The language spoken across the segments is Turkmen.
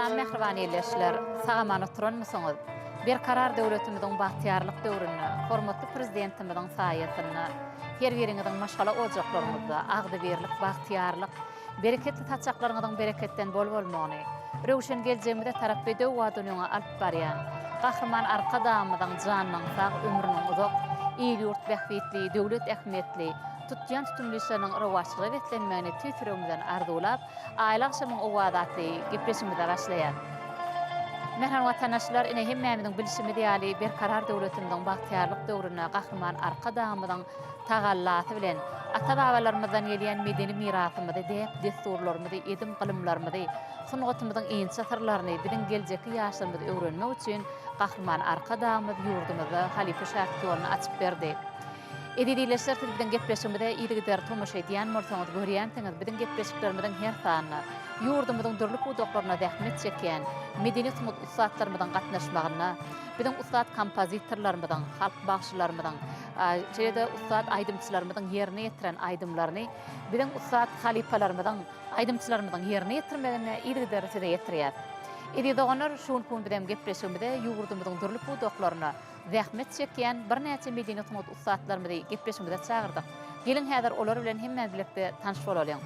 Salam mähriban ildeşler! Sag-aman oturanmysyňyz? Berkarar döwletimiziň bagtyýarlyk döwründe hormatly Prezidentimiziň saýasynda her biriňiziň maşgala ojaklaryňyzda agzybirlik, bagtyýarlyk, bereketli saçaklaryňyzyň bereketden bol bolmagyny, röwşen geljegimize tarap bedew badyny öňe alyp barýan Gahryman Arkadagymyzyň janynyň sag, ömrüniň uzak, il-ýurt bähbitli, döwlet ähmiýetli tutýan tutumly işleriniň rowaçlyga beslenmegini tüýs ýüregimizden arzuwlap, Aýly agşamyň owazy atly gepleşigimize başlaýas. Mähriban watandaşlar, ine hemmämiziň bilşimiz ýaly, Berkarar döwletimiziň bagtyýarlyk döwründe Gahryman Arkadagymyzyň tagallasy bilen ata-babalarymyzdan gelýän medeni mirasymyzy, däp-dessurlarymyzy, edim-gylymlarymyzy, sungatymyzyň inçe syrlaryny biziň geljekki ýaşlarymyz öwrenmek üçin Gahryman Arkadagymyz ýurdumyzda halypa-şägirt ýoluny açyp berdi. Eziz ildeşler siz biziň gepleşigimize yzygider tomaşa edýän bolsaňyz görýänsiňiz biziň gepleşiklerimiziň her sanynda ýurdumyzyň dürli pudaklarynda zähmet çekýän medeni sungat ussatlarymyzyň gatnaşmagynda biziň ussat kompozitorlarymyzyň, halk bagşylarymyzyň, şeýle-de ussat aýdymçylarymyzyň ýerine ýetiren aýdymlaryny biziň ussat halypalarymyzyň, aýdymçylarymyzyň ýerine ýetirmeginde yzygider size ýetirýäs. Eziz doganlar şu günki gün bizem gepleşigimize ýurdumyzyň dürli pudaklarynda zähmet çekýän birnäçe medeni sungat ussatlarymyzy gepleşigimize çagyrdyk. Geliň häzir olar bilen hemmämiz bilelikde tanyş bolalyň.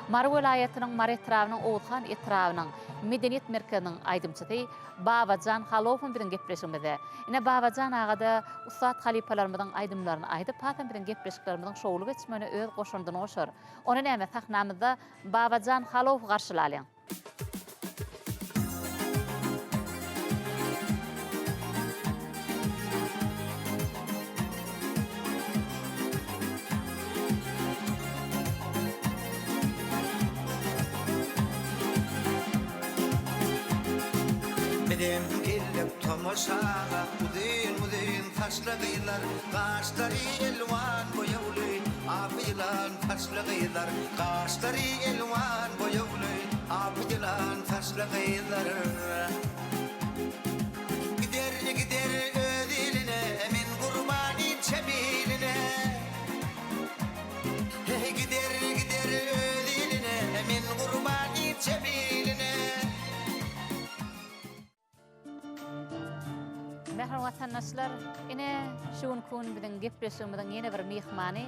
Mary welaýatynyň Mary etrabynyň Oguzhan etrabynyň Medeniýet merkeziniň aýdymçysy Babajan Halow hem biziň gepleşigimizde. Ine Babajan aga-da ussat halypalarymyzyň aýdymlaryny aýdyp hasam biziň gepleşiklerimiziň şowly geçmegine öz goşandyny goşar. Ony näme sahnamyzda Babajan Halowy garşylalyň. Bizem geldik tomaşaga Uzyn-uzyn saçly gyzlar Gaşlary elwan boýagly Apy ýylan saçly gyzlar Gaşlary elwan boýagly Apy ýylan saçly gyzlar Gider gider öz iline Men gurban inçe biline Heý gider gider öz iline Men gurban inçe biline. Mähriban watandaşlar, ine, şu günki gün biziň gepleşigimiziň ýene bir myhmany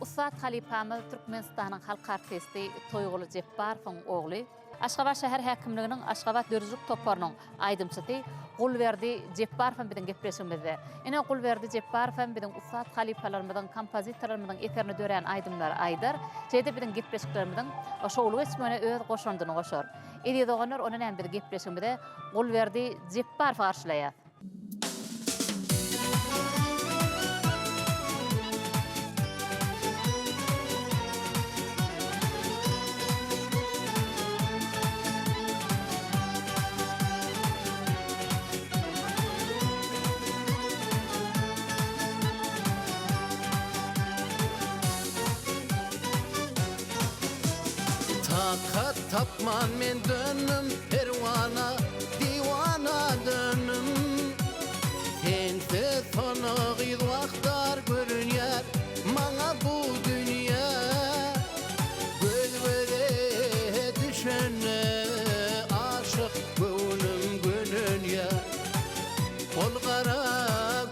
ussat halypamyz Türkmenistanyň halk artisti Toýguly Jepbarowyň ogly, Aşgabat şäher häkimliginiň Aşgabat döredijilik toparynyň aýdymçysy Gulberdi Jepbarow hem biziň gepleşigimizde. Ine, Gulberdi Jepbarow hem biziň ussat halypalarymyzyň, kompozitorlarymyzyň eserine dörän aýdymlary aýdar, şeýle-de biziň gepleşiklerimiziň şowly geçmegine öz goşandyny goşar. Eziz doganlar, onda näme biz gepleşigimize Gulberdi Jepbarowy garşylaýas. Takat tapman men döndüm perwana, diwana döndüm. Sensiz sona gyz wagtlar görünýär maňa bu dünýä. Göz göze düşende aşyk göwnüm gönenýär. Ol gara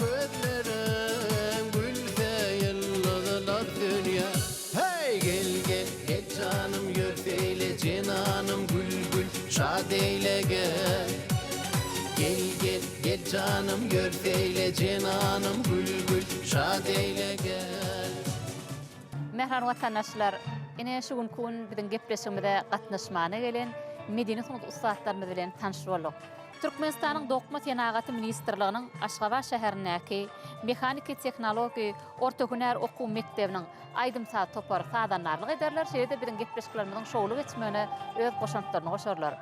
gözleriň gülse ýyldyzlar sönýär. Heý gel gel gel janym ýör beýle jenanym gül gül şat eýle gel. Gel gel gel janym ýör beýle jenanym gül gül şat eýle gel. Mähriban watandaşlar, ine şu günki gün biziň gepleşigimize gatnaşmana gelen medeni sungat ussatlarymyz bilen tanyş bolduk. Türkmenistanyň Dokma senagaty ministrliginiň Aşgabat şäherindäki Mehaniki-tehnologik orta hünär okuw mekdebiniň aýdym-saz topary sazandarlyk ederler, şeýle-de biziň gepleşiklerimiziň şowly geçmegine öz goşantlaryny goşarlar.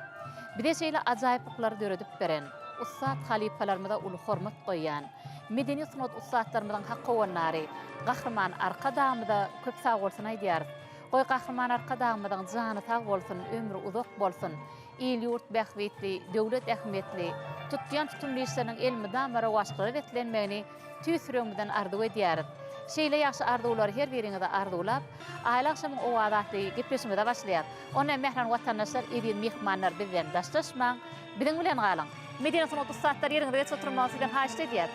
Bize şeýle ajaýyplyklary döredip beren, ussat halypalarymyza uly hormat goýýan, medeni sungat ussatlarymyzyň hak howandary Gahryman Arkadagymyza köp sagbolsun aýdýarys. Goý, Gahryman Arkadagymyzyň jany sag bolsun, ömri uzak bolsun! Il-ýurt bähbitli, döwlet ähmiýetli, tutýan tutumly işleriniň elmydama rowaçlyga beslenmegini tüýs ýüregimizden arzuw edýäris. Şeýle ýagşy arzuwlary her biriňize arzuwlap, Aýly agşamyň owazy atly gepleşigimize başlaýas. Onda mähriban watandaşlar, eziz myhmanlar bizden daşlaşmaň, biziň bilen galyň. Medeni sungat ussatlary ýeriňize geçip oturmagy sizden haýyşt edýäs.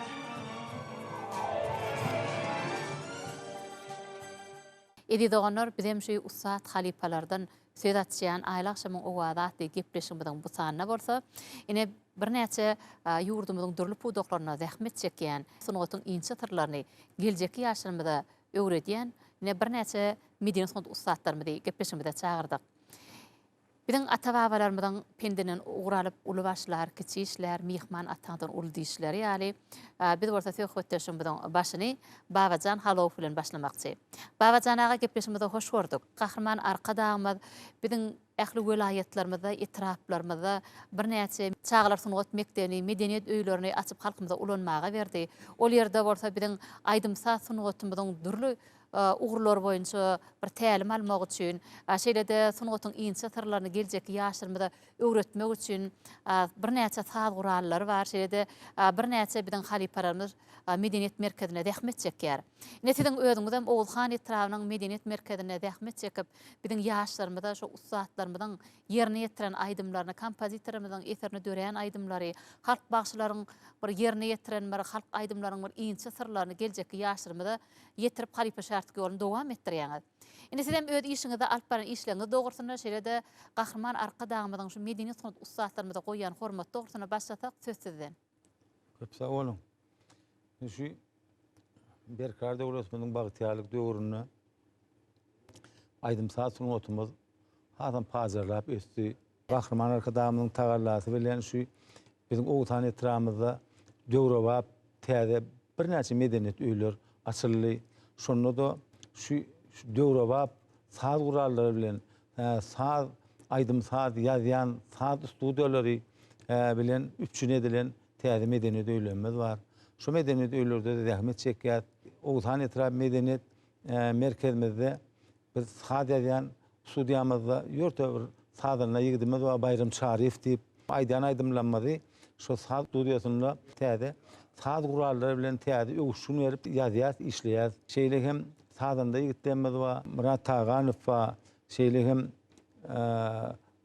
Eziz doganlar, bizem şu ussat halypalardan söz açýan Aýly agşamyň owazy atly gepleşigimiziň bu sanynda bolsa, ine, birnäçe ýurdumyzyň dürli pudaklarynda zähmet çekýän, sungatyň inçe syrlaryny geljekki ýaşlarymyza öwredýän, ine, birnäçe medeni sungat ussatlarymyzy gepleşigimize çagyrdyk. Biziň ata-babalarymyzyň pendinden ugur alyp, uly başlar, kiçi işlär, myhman ataňdan uly diýişleri ýaly, biz bolsa söhbetdeşligimiziň başyny Babajan Halowow bilen başlamakçy. Babajan aga gepleşigimize hoş gördük. Gahryman Arkadagymyz biziň ähli welaýatlarymyzda, etraplarymyzda birnäçe çagalar sungat mekdebini, medeniýet öýlerini açyp halkymyza ulanmaga berdi. Ol ýerde bolsa biziň aýdym-saz sungatymyzyň dürli ugurlar boýunça bir tälim almak üçin, şeýle-de sungatyň inçe syrlaryny geljekki ýaşlarymyza öwretmek üçin birnäçe saz gurallary bar, şeýle-de birnäçe biziň halypalarymyz medeniýet merkezinde zähmet çekýär. Ine, siziň özüňizem Oguzhan etrabynyň medeniýet merkezinde zähmet çekip, biziň ýaşlarymyza şo ussatlarymyzyň ýerine ýetiren aýdymlaryny, kompozitorymyzyň eserinde dörän aýdymlary, halk bagşylaryň bir ýerine ýetiren bir halk aýdymlarynyň bir inçe syrlaryny geljekki ýaşlarymyza ýetirip halypa-şägirtlik ýoluny dowam etdirýäňiz. Indi sizem öz işiňizde alyp baran işleriňiz dogrusynda, şeýle-de Gahryman Arkadagymyzyň şu medeniýet sungat ussatlarymyza goýýan hormaty dogrusynda başlasak, söz sizden. Köp sag boluň. Şu Berkarar döwletimiziň bagtyýarlyk döwründe aýdym-saz sungatymyz hasam pajarlap ösdi. Gahryman Arkadagymyzyň tagallasy bilen şu biziň Oguzhan etrabymyzda döwrebap täze birnäçe medeniýet öýler açyldy. Şonda-da şu döwrebap saz gurallary bilen saz, aýdym-saz ýazýan saz studiýalary bilen üpjün edilen täze medeniýet öýlerimiz bar. Şu medeniýet öýlerde-de zähmet çekýäs. Oguzhan etrap medeniýet merkezimizde biz saz ýazýan studiýamyzda ýörite bir sazanda ýigidimiz bar, Baýram Çaryýew diýip. Aýdýan aýdymlarymyzy şo saz studiýasynda täze saz gurallary bilen täze öwüşgin berip ýazýas, işleýäs. Şeýle hem sazanda ýigitlerimiz bar, Myrat Taganow bar, şeýle hem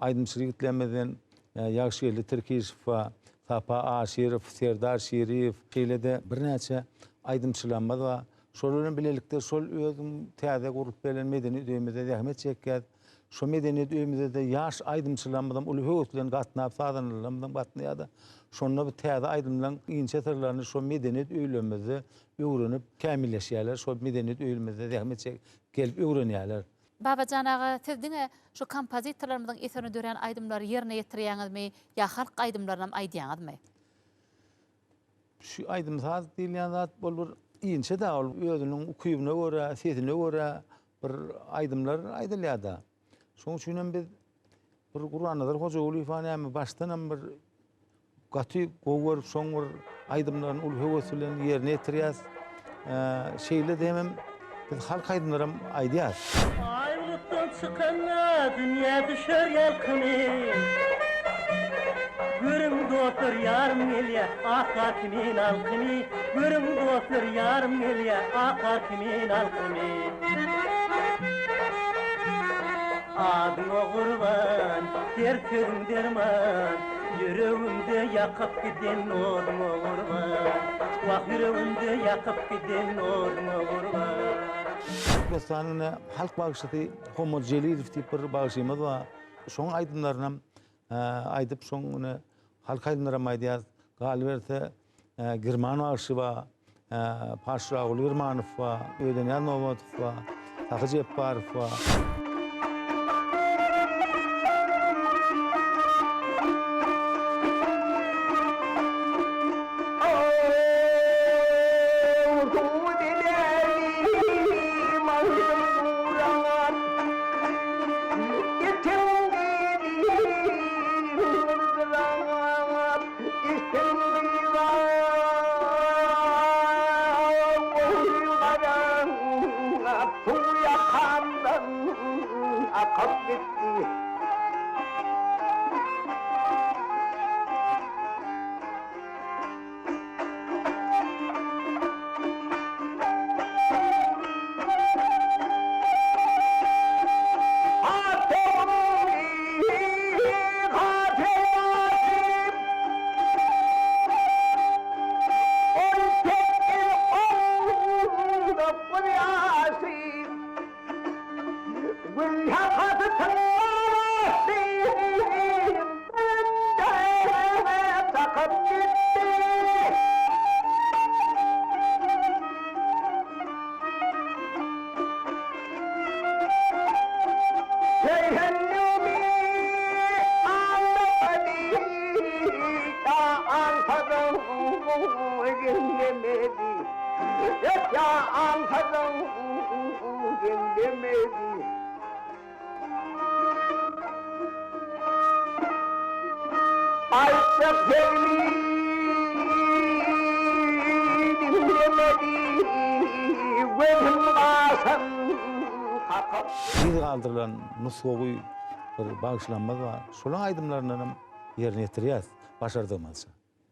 aýdymçy ýigitlerimizden Ýagşygeldi Tirkişow bar, Sapa Aşyrow, Serdar Şiriýew, şeýle-de birnäçe aýdymçylarymyz bar. Şolar bilen bilelikde şol özüň täze gurlup berlen medeni öýümizde zähmet çekýäs. Şo medeniýet öýümizde-de ýaş aýdymçylarymyzam uly höwes bilen gatnap, sazandalarymyzam gatnaýar-da. Şonda bu täze aýdymlaryň inçe syrlaryny şo medeniýet öýlerimizde öwrenip, kämilleşýärler, şol medeniýet öýümizde zähmet çekip, gelip öwrenýärler. Babajan aga, siz diňe şu kompozitorlarymyzyň eserine dörän aýdymlary ýerine ýetirýäňizmi ýa halk aýdymlarynam aýdýaňyzmy? Şu aýdym-saz diýilýän zat ol bir inçe-dä, ol özüniň ukybyna görä, sesine görä bir aýdymlar aýdylýar-da. Şonuň üçin hem biz bir Gurbannazar Hojagulyýewa näme başdanam bir gaty gowy görüp şoň bir aýdymlaryny uly höwes bilen ýerine ýetirýäs. Şeýle-de hemem biz halk aýdymlaram aýdýas. Aý bulutdan çykanda dünýä düşer ýalkymy. Görüň dostlar ýarym gelýä ak gar kimin alkymy. Görüň dostlar ýarym gelýä ak gar kimin alkymy. Adyňa gurban, her sözüň derman, Ýüregimde ýakyp giden oduňa gurban. Wah, ýüregimde ýakyp giden oduňa gurban. Türkmenistanyň ine halk bagşysy Hommat Jelilow diýip bir bagşymyz bar. Şoň aýdymlarynam aýdyp, şoň ine halk aýdymlaram aýdýarys. Galyberse, Girman bagşy bar, Paşraguly Girmanow bar, Ödenýaz Nobatow bar, Sahy Jepbarow bar. geňlemedi. Ýa aňsadyň geňlemedi. Aýtjak sözümi diňlemedi, Gözüm gaşym kakyp. Yz galdyrylan nusgawy bir bagşylarymyz bar. Şolaň aýdymlaryndanam ýerine ýetirýäs başardygymyzça.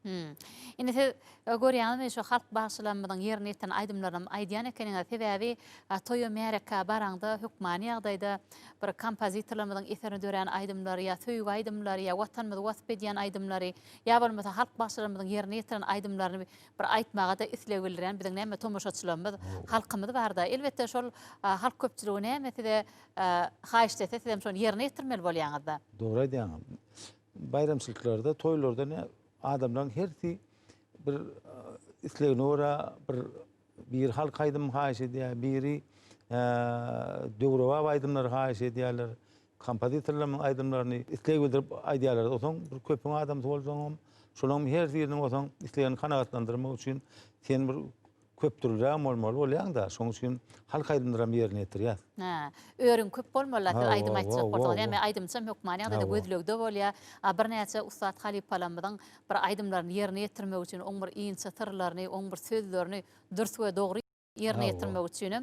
Hum. Indi siz görýäňizmi şu halk bagşylarymyzyň ýerine ýetiren aýdymlarynam aýdýan ekeniňiz. Sebäbi toýa märekä baraňda hökmany ýagdaýda bir kompozitorlarymyzyň eserine dörän aýdymlary ýa söýgi aýdymlary ýa watanymyzy wasp edýän aýdymlary ýa bolmasa halk bagşylarymyzyň ýerine ýetiren aýdymlaryny bir aýtmaga-da isleg bildirýän biziň näme tomaşaçylarymyz, halkymyz barda. Elbetde şol halk köpçüligi näme size haýyşt etse sizem şony ýerine ýetirmeli bolýaňyzda. Dogry aýdýaňyz. Baýramçylyklarda, toýlarda ne adamlaryň hersi bir islegine görä bir biri halk aýdymy haýyş edýär, biri döwrebap aýdymlary haýyş edýärler. Kompozitorlaryň aýdymlaryny isleg bildirip aýdýarlar. Onsoň bir köpüň adamsy bolsaňam, şolaryň her biriniň bolsaň islegini kanagatlandyrmak üçin sen bir Köpdürlürägem bolmaly bolýaň-da, şonuň üçin halk aýdymlaram ýerine ýetirýäs. Hä, örüň köp bolmaly-la siz aýdym aýtjak bolsaňyz. Näme aýdymçam hökmany ýagdaýda gözlegde bolýar. A birnäçe ussat halypalarymyzyň bir aýdymlaryny ýerine ýetirmek üçin, oň bir inçe syrlaryny, oň bir sözlerini dürs we dogry ýerine ýetirmek üçinem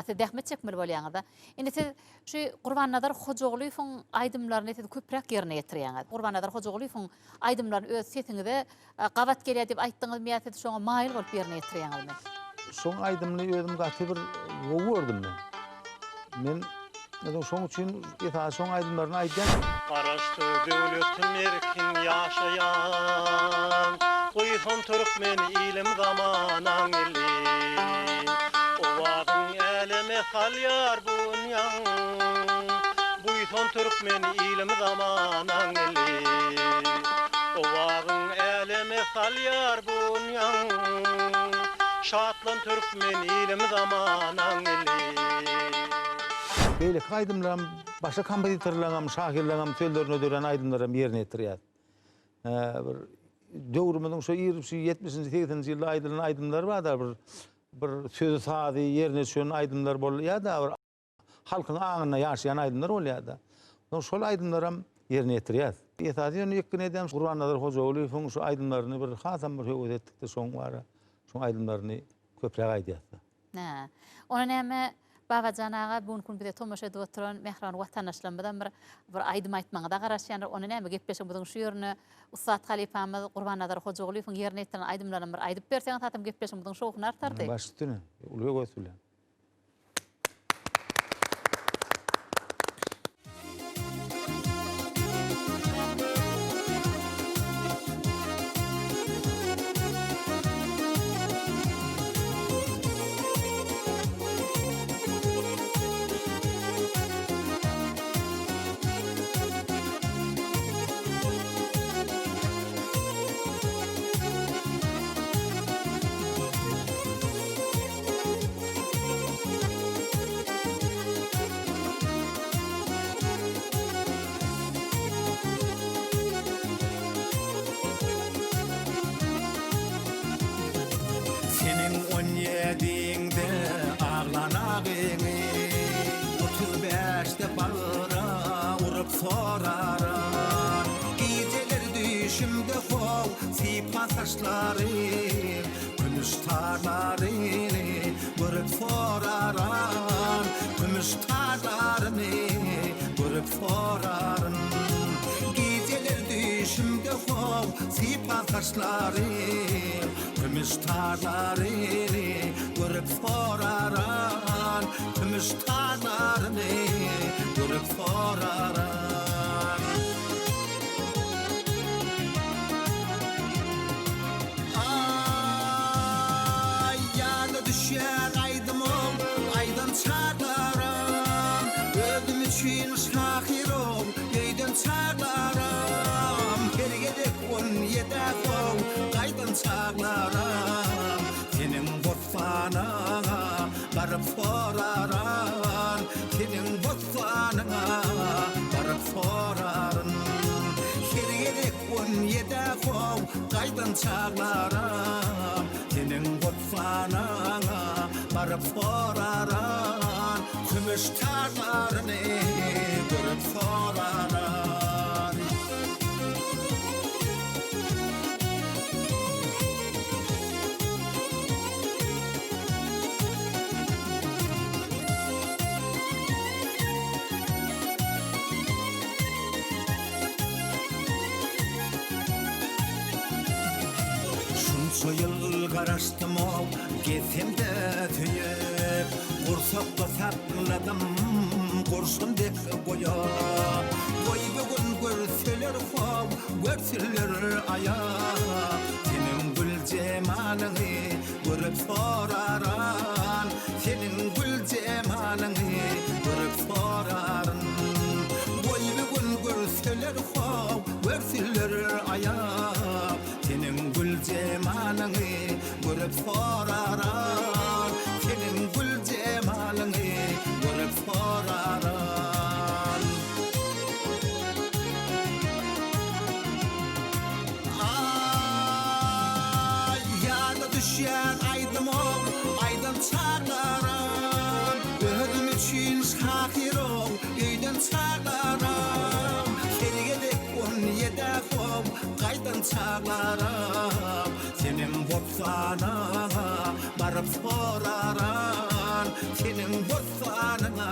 siz zähmet çekmeli bolýaňyz-da. Indi siz şu Gurbannazar Hojagulyýewiň aýdymlaryny siz köpräk ýerine ýetirýäňiz. Gurbannazar Hojagulyýewiň aýdymlaryny öz sesiňize Gabat gelýär diýip aýtdyňyzmy ýa siz şoňa maýyl bolup ýerine ýetirýäňizmi? Şoň aýdymyny özüm gaty bir gowy gördüm men. Men özüm şoň üçin esasy şoň aýdymlaryny aýdýan. Garaşsyz döwletim erkin ýaşaýan, Buýsan türkmen ilim zamanaň ili. Owazyň äleme salýar bu dünýäň, Buýsan türkmen ilim zamanaň ili. Owazyň äleme salýar bunýaň, Şatlan türkmen ilim zamanaň ili. Beýleki aýdymlaram başga kompozitorlaryňam, şahyrlaryňam sözlerine dörän aýdymlaram ýerine ýetirýäs. Bir döwrümiziň şo ir şu ýetmişinji, segseninji ýylda aýdylan aýdymlar bar-da bir bir sözi sazy ýerine düşen aýdymlar bolýar-da bir Halkyň aňynda ýaşaýan aýdymlar bolýar-da. Soň şol aýdymlaram ýerine ýetirýäs. Esasy ýöne ýykgyn edýän Gurbannazar Hojagulyýewiň şu aýdymlaryny bir hasam bir höwes etdik-de şoň bara şoň aýdymlaryny köpräk aýdýas-da. Hä. Onda näme Babajan aga bu günki gün bize tomaşa edip oturan mähriban watandaşlarymyzam bir bir aýdym aýtmagyňyza garaşýandyr. Onda näme gepleşigimiziň şu ýerine ussat halypamyz Gurbannazar Hojagulyýewiň ýerine ýetiren aýdymlaryny bir aýdyp berseňiz hasam gepleşigimiziň şowhuny artardy. Baş üstüne, uly höwes bilen. Seniň on ýediňde aglan agyňy, 35-de bagra urup soraran. Gijeler düýşümde how sypa saçlary, Kümüş tarlaryny görüp soraran, Kümüş tarlaryny görüp soraryn. Gijeler düýşümde how sypan saçlary, Kümüş tarlaryny görüp soraran, Kümüş tarlaryny görüp soraran. Aý, ýada düşýär aýdymym, aýdan çaglaram. Özüm üçin şahyr-ow, öýden çaglaram. Her gezek on ýedä soň gaýdan çaglaram. Seniň bossanyňa baryp soraran, Seniň bossanyňa baryp soraryn. Her gezek on ýedä soň gaýdan çaglaram. Seniň gotsanaňa baryp soraran, Kümüş tarlaryny görüp soraran. Şunça ýyl garaşdym-ow, gezsem-de söýüp, Gursakda sakladym gurşun dek goýup. Goý bu gün görseler-how, görsünler aýap, Seniň gül jemalyňy görüp soraran, Seniň gül jemalyňy görüp soraryn. Goý bu gün görseler how, görsünler aýap, Seniň gül jemalyňy görüp soraran, Seniň gül jemalyňy görüp soraran. Aý, ýada düşýän aýdym-ow, aýdan çaglaram, Özüm üçin şahyr-ow, öýden çaglaram, Her gezek on ýedä-how, gaýdan çaglaram, Senem bossanyňa baryp soraran, Seniň bossanyňa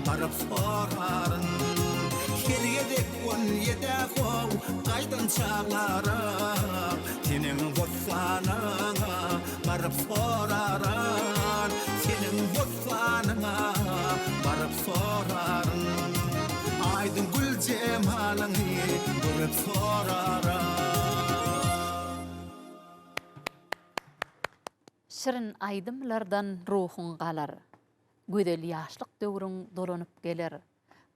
baryp soraryn. Her gezek on ýedä-how, gaýdan çaglaram, Seniň bossanyňa baryp soraran, Seniň bossanyňa baryp soraryn. Aýdyň gül jemalyňy görüp soraran. Şirin aýdymlardan ruhuň galar. Gözel ýaşlyk döwrüň dolanyp geler.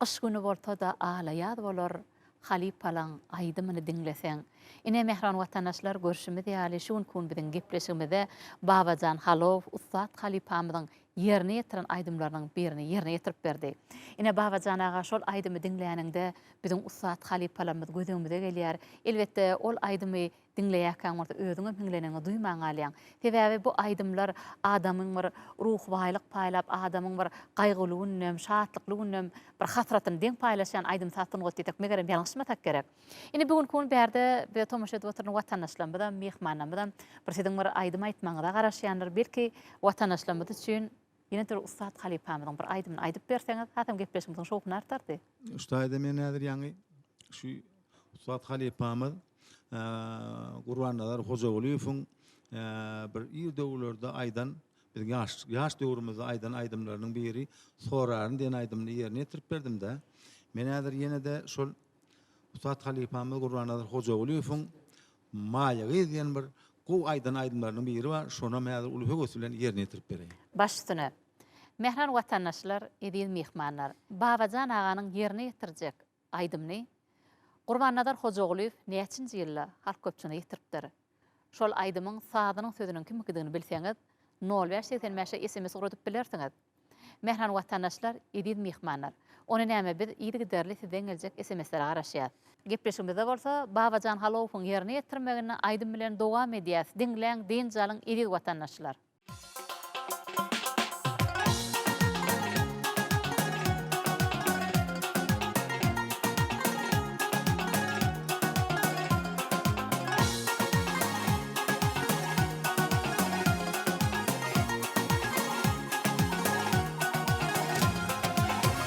Gyş güni bolsa-da ala ýaz bolar, Halypalaň aýdymyny diňleseň. Ine, mähriban watandaşlar, görşümiz ýaly, şu günki gün biziň gepleşigimizde Babajan Halow ussat halypamyzyň ýerine ýetiren aýdymlarynyň birini ýerine ýetirip berdi. Ine, Babajan aga şol aýdymy diňläniňde biziň ussat halypalarymyz göz öňümize gelýär. Elbetde, ol aýdymy Diňleýärkäň bolsa özüňem hiňleneniňi duýman galýaň. Sebäbi bu aýdymlar adamyň bir ruhy baýlyk paýlap, adamyň bir gaýgyly gününem, şatlykly gününem bir hasratyny deň paýlaşýan aýdym-saz sungaty diýsek, megerem ýalňyşmasak gerek. Indi bu günki gün bärde bize tomaşa edip oturan watandaşlarymyzam, myhmanlarymyzam bir siziň bir aýdym aýtmagyňyza garaşýandyr. Belki, watandaşlarymyz üçin ýene-de bir ussat halypamyzyň bir aýdymyny aýdyp berseňiz, hasam gepleşigimiziň şowhuny artardy. Şu taýda men häzir ýaňy şu ussat halypamyz Gurbannazar Hojagulyýewiň bir ir döwürlerde aýdan, biziň ýaş ýaş döwrümizde aýdan aýdymlarynyň biri Soraryn diýen aýdymyny ýerine ýetirip berdim-de. Men häzir ýene-de şol ussat halypamyz Gurbannazar Hojagulyýewiň Maýa gyz diýen bir gowy aýdan aýdymlarynyň biri bar, şonam häzir uly höwes bilen ýerine ýetirip bereýin. Baş üstüne. Mähriban watandaşlar, eziz myhmanlar! Babajan aganyň ýerine ýetirjek Aýdymyny Gurbannazar Hojagulyýew näçinji ýylda halk köpçüligine ýetiripdir? Şol aýdymyň sazynyň sözüniň kimikidigini bilseňiz, nol bäş 85-e sms ugradyp bilersiňiz. Mähriban watandaşlar, eziz myhmanlar! Ony näme biz yzygiderli sizden geljek sms-lere garaşýas. Gepleşigimizde bolsa Babajan Halowowyň ýerine ýetirmeginde aýdym bilen dowam edýäs. Diňläň, dynç alyň eziz watandaşlar! t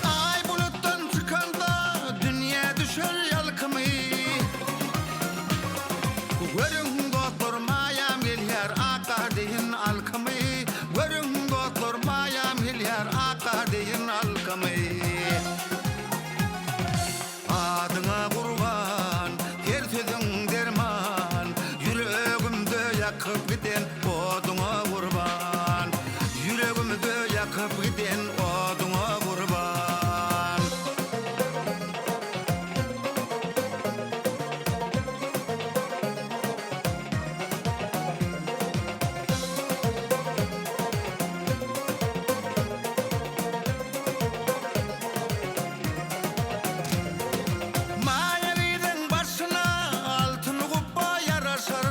Aý bulutdan çykanda dünýä düşer ýalkymy. Görüň dostlar maýam gelýär ak gar deýin alkymy. Görüň dostlar maýam gelýär ak gar deýin alkymy. Görüň dostlar maýam gelýär ak gar deýin alkymy. Adyňa gurban, her sözüň derman, Ýüregimde ýakyp giden oduňa gurban. Ýüregimde ýakyp giden oduňa gurban. Maýa gyzyň başyna altyn gupba ýaraşar.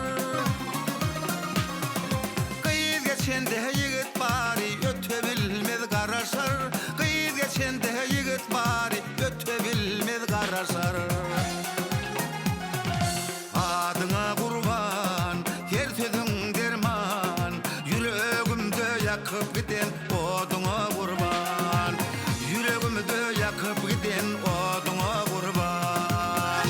ýakyp giden oduňa gurban. Ýüregimde ýakyp giden oduňa gurban.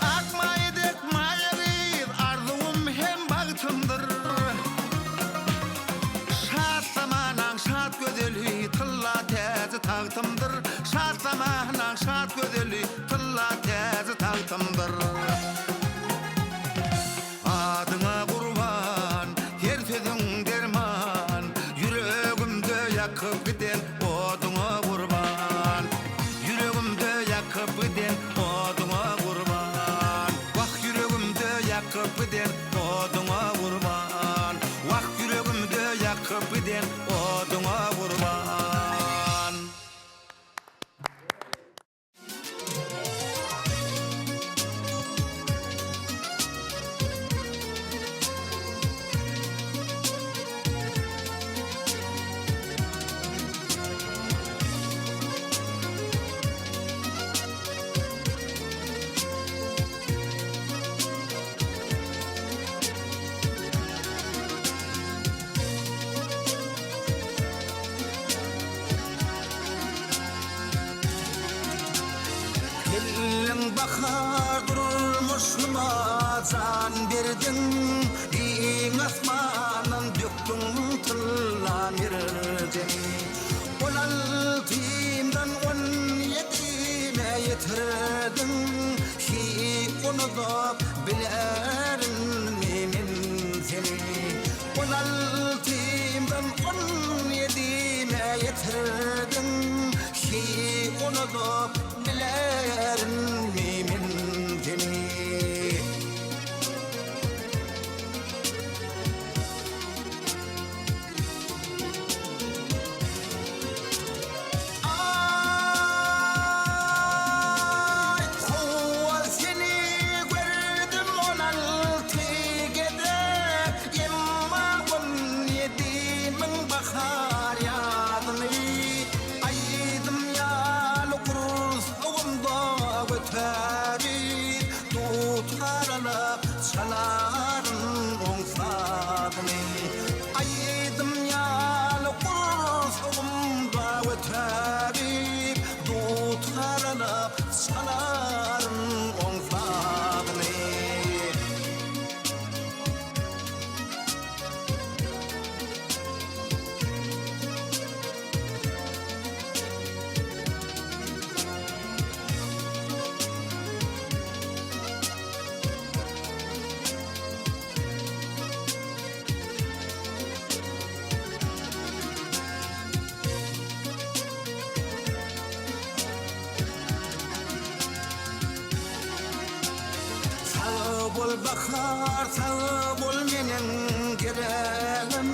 Ak maýa dek maýa gyz, arzuwym hem bagtymdyr. Şat zamanaň şat gözeli, tylla täji tagtymdyr. Şat zamanaň şat gözeli, tylla täji tagtymdyr. Adyňa gurban, her sözüň derman, Ýüregimde ýakyp giden oduňa gurban. Ýüregimde ýakyp giden oduňa gurban. Wah, ýüregimde ýakyp giden oduňa gurban. Wah, ýüregimde ýakyp giden oduňa gurban. Geldiň bahar durmuşyma jan berdiň, Giň asmandan dökdüň tylla merjeni. On altymdan on ýedime ýetirdiň, Hiý unudyp bilerinmi men seni. On altymdan on ýedime ýetirdiň, Hiý unudyp bilerinmi men seni. Aý, howwa seni gördüm 16 gezek, Emma on ýedimiň bahar ýazyny Aýdym ýaly gursagymda göterip, Dutar alyp çalaryn oň sazyny. Aýdym ýaly gursagymda göterip, Dutar alyp çalaryn oň sazyny. Sag bol bahar, sag bol meniň geregim,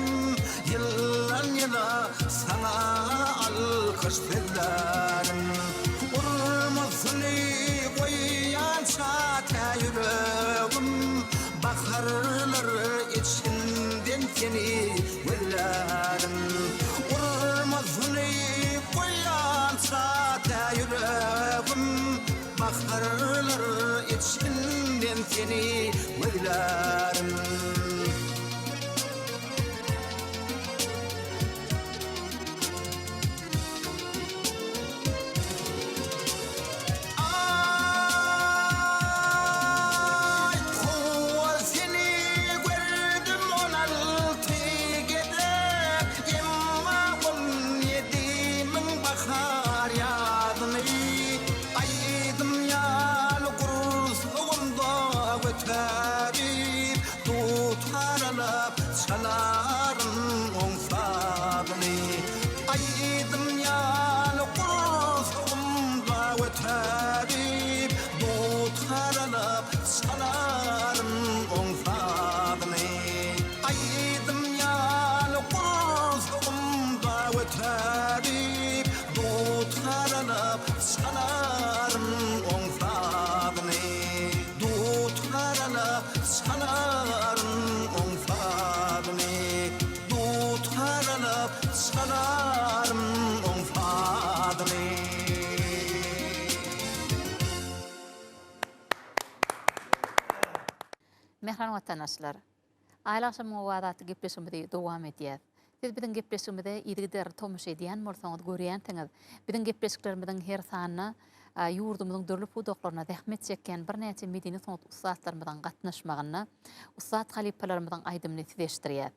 Ýyldan-ýyla saňa alkyş sözlerim. Urmasyny goýýança tä ýüregim, Baharlar içinden seni gözlärin. Urmasyny goýýança tä ýüregim, Baharlar içinden seni gözlärin. Aý, howwa seni gördüm 16 gezek, Emma on ýedimiň bahar ýazyny Aýdym ýaly gursagymda göterip, Dutar. Mähriban watandaşlar! Aýly agşamyň owazy atly gepleşigimizi dowam edýäs. Siz biziň gepleşigimize yzygiderli tomaşa edýän bolsaňyz, görýänsiňiz, biziň gepleşiklerimiziň her sanyna ýurdumyzyň dürli pudaklarynda zähmet çekýän birnäçe medeni sungat ussatlarymyzyň gatnaşmagynda ussat halypalarymyzyň aýdymyny size eşitdirýäs.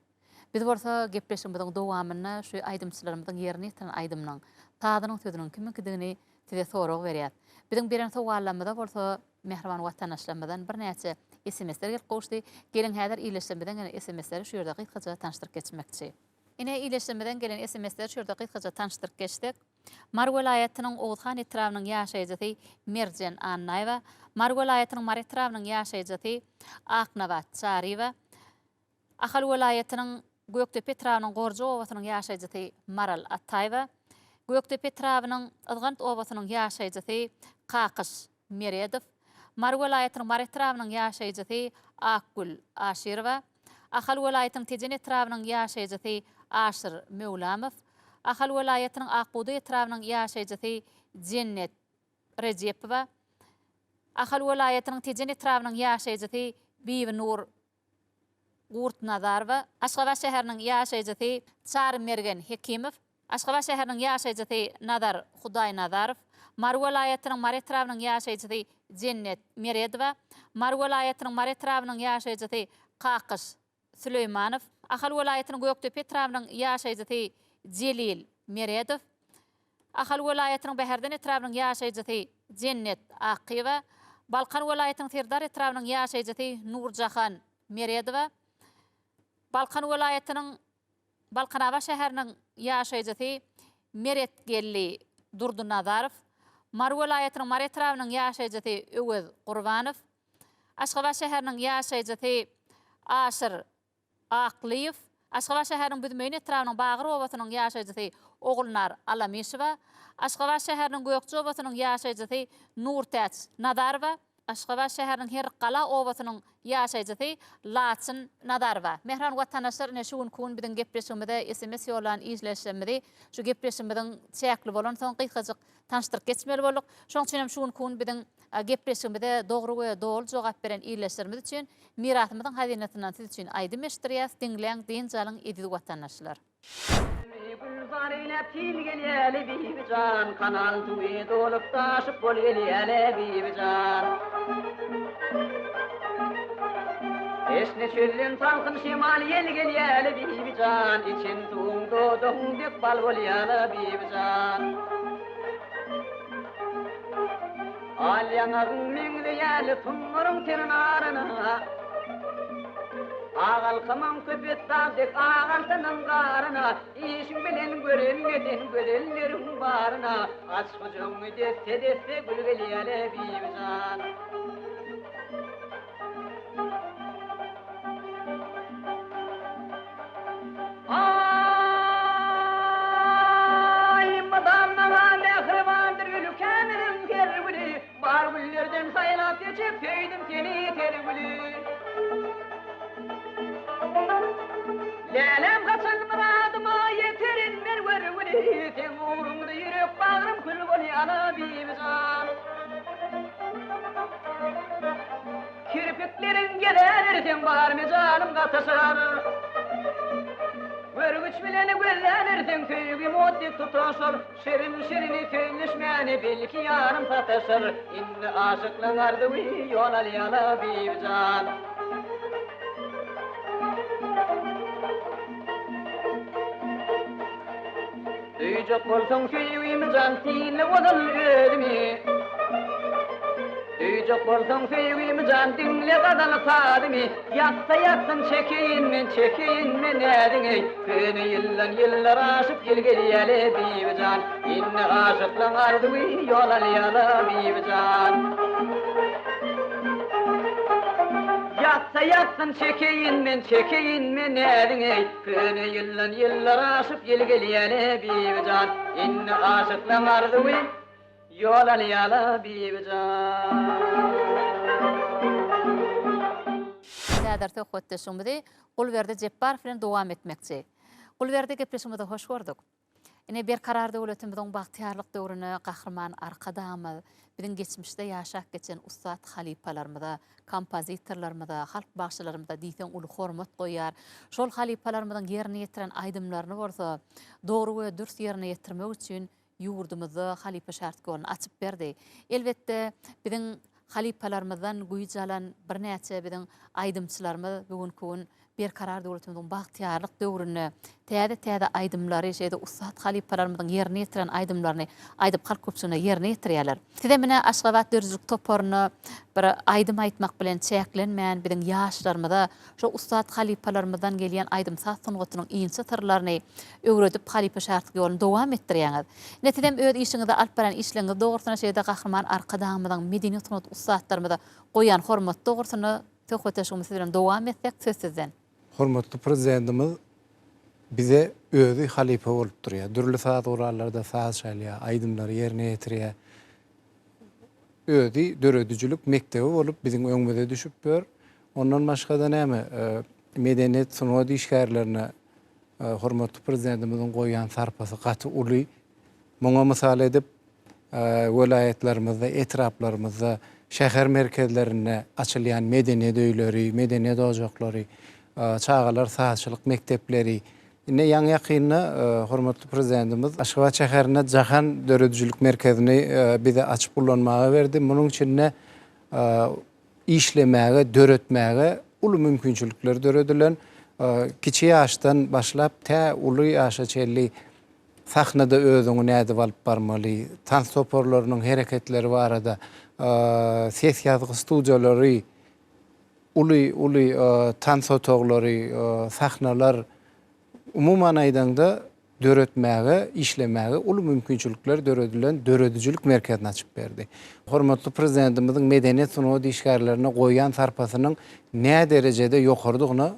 Biz bolsa gepleşigimiziň dowamynda şu aýdymçylarymyzyň ýerine ýetiren aýdymynyň sazynyň sözüniň kimiňkidigini size sorag berýäs. Biziň beren sowallarymyza bolsa Mähriban watandaşlarymyzdan birnäçe SMS-ler gelip gowuşdy. Geliň häzir ildeşlerimizden gelen SMS-leri şu ýerde gysgaça tanyşdyryp geçmekçi. Ine ildeşlerimizden gelen SMS-leri şu ýerde gysgaça tanyşdyryp geçsek. Mary welaýatynyň Oguzhan etrabynyň ýaşaýjysy Merjen Annaýewa, Mary welaýatynyň Mary etrabynyň ýaşaýjysy Aknabat Çaryýewa, Ahal welaýatynyň Gökdepe etrabynyň Gorja obasynyň ýaşaýjysy Maral Ataýewa, Gökdepe etrabynyň Yzgant obasynyň ýaşaýjysy Kakyş Meredow, Mary welaýatynyň Mary etrabynyň ýaşaýjysy Akgül Aşyrowa, Ahal welaýatynyň Tejen etrabynyň ýaşaýjysy Aşyr Möwlamow, Ahal welaýatynyň Ak bugdaý etrabynyň ýaşaýjysy Jennet Rejepowa, Ahal welaýatynyň Tejen etrabynyň ýaşaýjysy Bibinur Gurtnazarowa, Aşgabat şäheriniň ýaşaýjysy Çary Mergen Hekimow, Aşgabat şäheriniň ýaşaýjysy Nazar Hudaýnazarow, Mary welaýatynyň Mary etrabynyň ýaşaýjysy Jennet Meredowa, Mary welaýatynyň Mary etrabynyň ýaşaýjysy Kakyş Süleýmanow, Ahal welaýatynyň Gökdepe etrabynyň ýaşaýjysy Jelil Meredow, Ahal welaýatynyň Bäherden etrabynyň ýaşaýjysy Jennet Akgyýewa, Balkan welaýatynyň Serdar etrabynyň ýaşaýjysy Nurjahan Meredowa, Balkan welaýatynyň Balkanabat şäheriniň ýaşaýjysy Meretgeldi Durdynazarow, Mary welaýatynyň Mary etrabynyň ýaşaýjysy Öwez Gurbanow, Aşgabat şäheriniň ýaşaýjysy Aşyr Aklyýew, Aşgabat şäheriniň Büzmeýin etrabynyň Bagyr obasynyň ýaşaýjysy Ogulnar Alamyşowa, Aşgabat şäheriniň Gökje obasynyň ýaşaýjysy Nurtäç Nazarowa, Aşgabat şäheriniň Herrikgala obasynyň ýaşaýjysy Laçyn Nazarowa. Mähriban watandaşlar, ine şu günki gün biziň gepleşigimize sms ýollan ildeşlerimizi şu gepleşigimiziň çäkli bolansoň gysgajyk tanyşdyryp geçmeli bolduk. Şonuň üçin hem şu günki gün biziň gepleşigimize dogry we doly jogap beren ildeşlerimiz üçin Mirasymyzyň hazynasyndan siz üçin aýdym eşitdirýäs, diňläň, dynç alyň eziz watandaşlar. Gülzar eýläp sil gelýäle Bibijan, Kanal suwy dolup daşyp bol gelýäle Bibijan. Teşne çölden salkyn şemal ýel gelýäle Bibijan, Içen suwuň dodagyň dek bal bolýala Bibijan. Al ýaňagyň meňzeýäli sumbaryň ter naryna, Ak alkamyň Köpetdag dek ak altynyň garyna, Işiň bilen görünme sen gözelleriň baryna, Aç gujagyňy desse-desse gül gelýäle Bibijan. Aý, mydam maňa mähribandyr ülkämiziň her güli, Bar güllerden saýlap seçip söýdüm seni ter güli. Läläm haçan myradyma ýeterin men görgüli, Seň ugruňda ýürek bagrym kül bolýana Bibijan. Kirpikleriň geläberseň bar mejalym gataşar. Görgüç bilen gözläberseň söýgim ot dek tutaşar. Şirin-şirini sözleşmäne belki ýarym sataşar. Indi aşyklaň arzuwy ýol alýala Bibijan. Duýjak bolsaň söýgimi jan synla ozal özümi. Duýjak bolsaň söýgimi jan diňle gazal sazymy. Ýatsa ýatsyn çekeýin men çekeýin men näziňi. Köne ýyldan ýyllar aşyp ýyl gelýäle Bibijan. Indi aşyklaň arzuwy ýol alýala Bibijan. Ýatsa ýatsyn çekeýin men çekeýin men näziňi. Köne ýyldan ýyllar aşyp ýyl gelýäle Bibijan Indi aşyklaň arzuwy ýol alýala Bibijan. Häzir söhbetdeşligimizi Gulberdi Jepbarow bilen dowam etmekçi. Gulberdi gepleşigimize hoş gördük. Ine, Berkarar döwletimiziň bagtyýarlyk döwründe Gahryman Arkadagymyz biziň geçmişde ýaşap geçen ussat halypalarymyza, kompozitorlarymyza, halk bagşylarymyza diýseň uly hormat goýýar. Şol halypalarymyzyň ýerine ýetiren aýdymlaryny bolsa dogry we dürs ýerine ýetirmek üçin ýurdumyzda halypa-şägirt ýoluny açyp berdi. Elbetde, biziň halypalarymyzdan güýç alan birnäçe biziň aýdymçylarymyz bu günki gün Berkarar döwletimiziň bagtyýarlyk döwründe täze-täze aýdymlary, şeýle-de ussat halypalarymyzyň ýerine ýetiren aýdymlaryny aýdyp halk köpçüligine ýerine ýetirýärler. Sizem ine Aşgabat döredijilik toparyna bir aýdym aýtmak bilen çäklenmän, biziň ýaşlarymyza şo ussat halypalarymyzdan gelýän aýdym-saz sungatynyň inçe syrlaryny öwredip halypa-şägirtlik ýoluny dowam etdirýäňiz. Ine sizem öz işiňizde alyp barýan işleriňiz dogrusynda şeýle-de Gahryman Arkadagymyzyň medeni sungat ussatlarymyza goýýan hormaty dogrusynda söhbetdeşligimizi siz bilen dowam etsek söz sizden. Hormatly Prezidentimiz bize özi halypa bolup durýar. Dürli saz gurallarda saz çalýar, aýdymlary ýerine ýetirýär. Özi döredijilik mekdebi bolup biziň öňümize düşüp ýör. Ondan başga-da näme, medeniýet, sungat işgärlerine hormatly Prezidentimiziň goýýan sarpasy gaty uly. Muňa mysal edip, welaýatlarymyzda, etraplarymyzda, şäher merkezlerinde açylýan medeniýet öýleri, medeniýet ojaklary, çagalar sazçylyk mekdepleri. Indi ýaňy-ýakynda hormatly Prezidentimiz Aşgabat şäherinde Jahan döredijilik merkezini bize açyp ulanmaga berdi. Munuň içinde işlemäge, döretmäge uly mümkinçilikler döredilen. Kiçi ýaşdan başlap tä uly ýaşa çenli sahnada özüňi nädip alyp barmaly, tans toparlarynyň hereketleri barada, ses ýazgy studiýalary, uly uly tans otaglary, sahnalar, umuman aýdaňda döretmäge, işlemäge uly mümkinçilikler döredilen döredijilik merkezini açyp berdi. Hormatly Prezidentimiziň medeniýet sungat işgärlerine goýýan sarpasynyň näderejede ýokarydygyna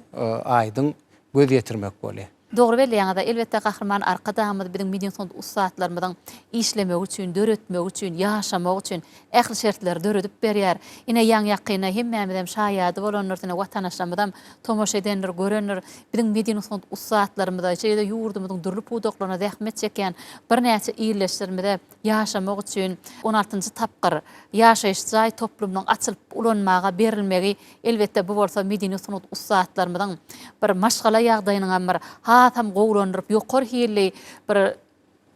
aýdyň göz ýetirmek bolýar. Dogry belleýäňiz. Elbetde Gahryman Arkadagymyz biziň medeni sungat ussatlarymyzyň işlemegi üçin, döretmegi üçin, ýaşamagy üçin ähli şertleri döredip berýär. Ine ýaňy-ýakynda hemmämizem şaýady bolandyrys, ine watandaşlarymyzam tomaşa edendir, görendir. Biziň medeni sungat ussatlarymyza, şeýle-de ýurdumyzyň dürli pudaklarynda zähmet çekýän birnäçe ildeşlerimize ýaşamak üçin on altynjy tapgyr ýaşaýyş jaý toplumynyň açylyp ulanmaga berilmegi, elbetde, bu bolsa medeni sungat ussatlarymyzyň bir maşgala ýagdaýynyňam bir hasam gowulandyryp, ýokary hilli bir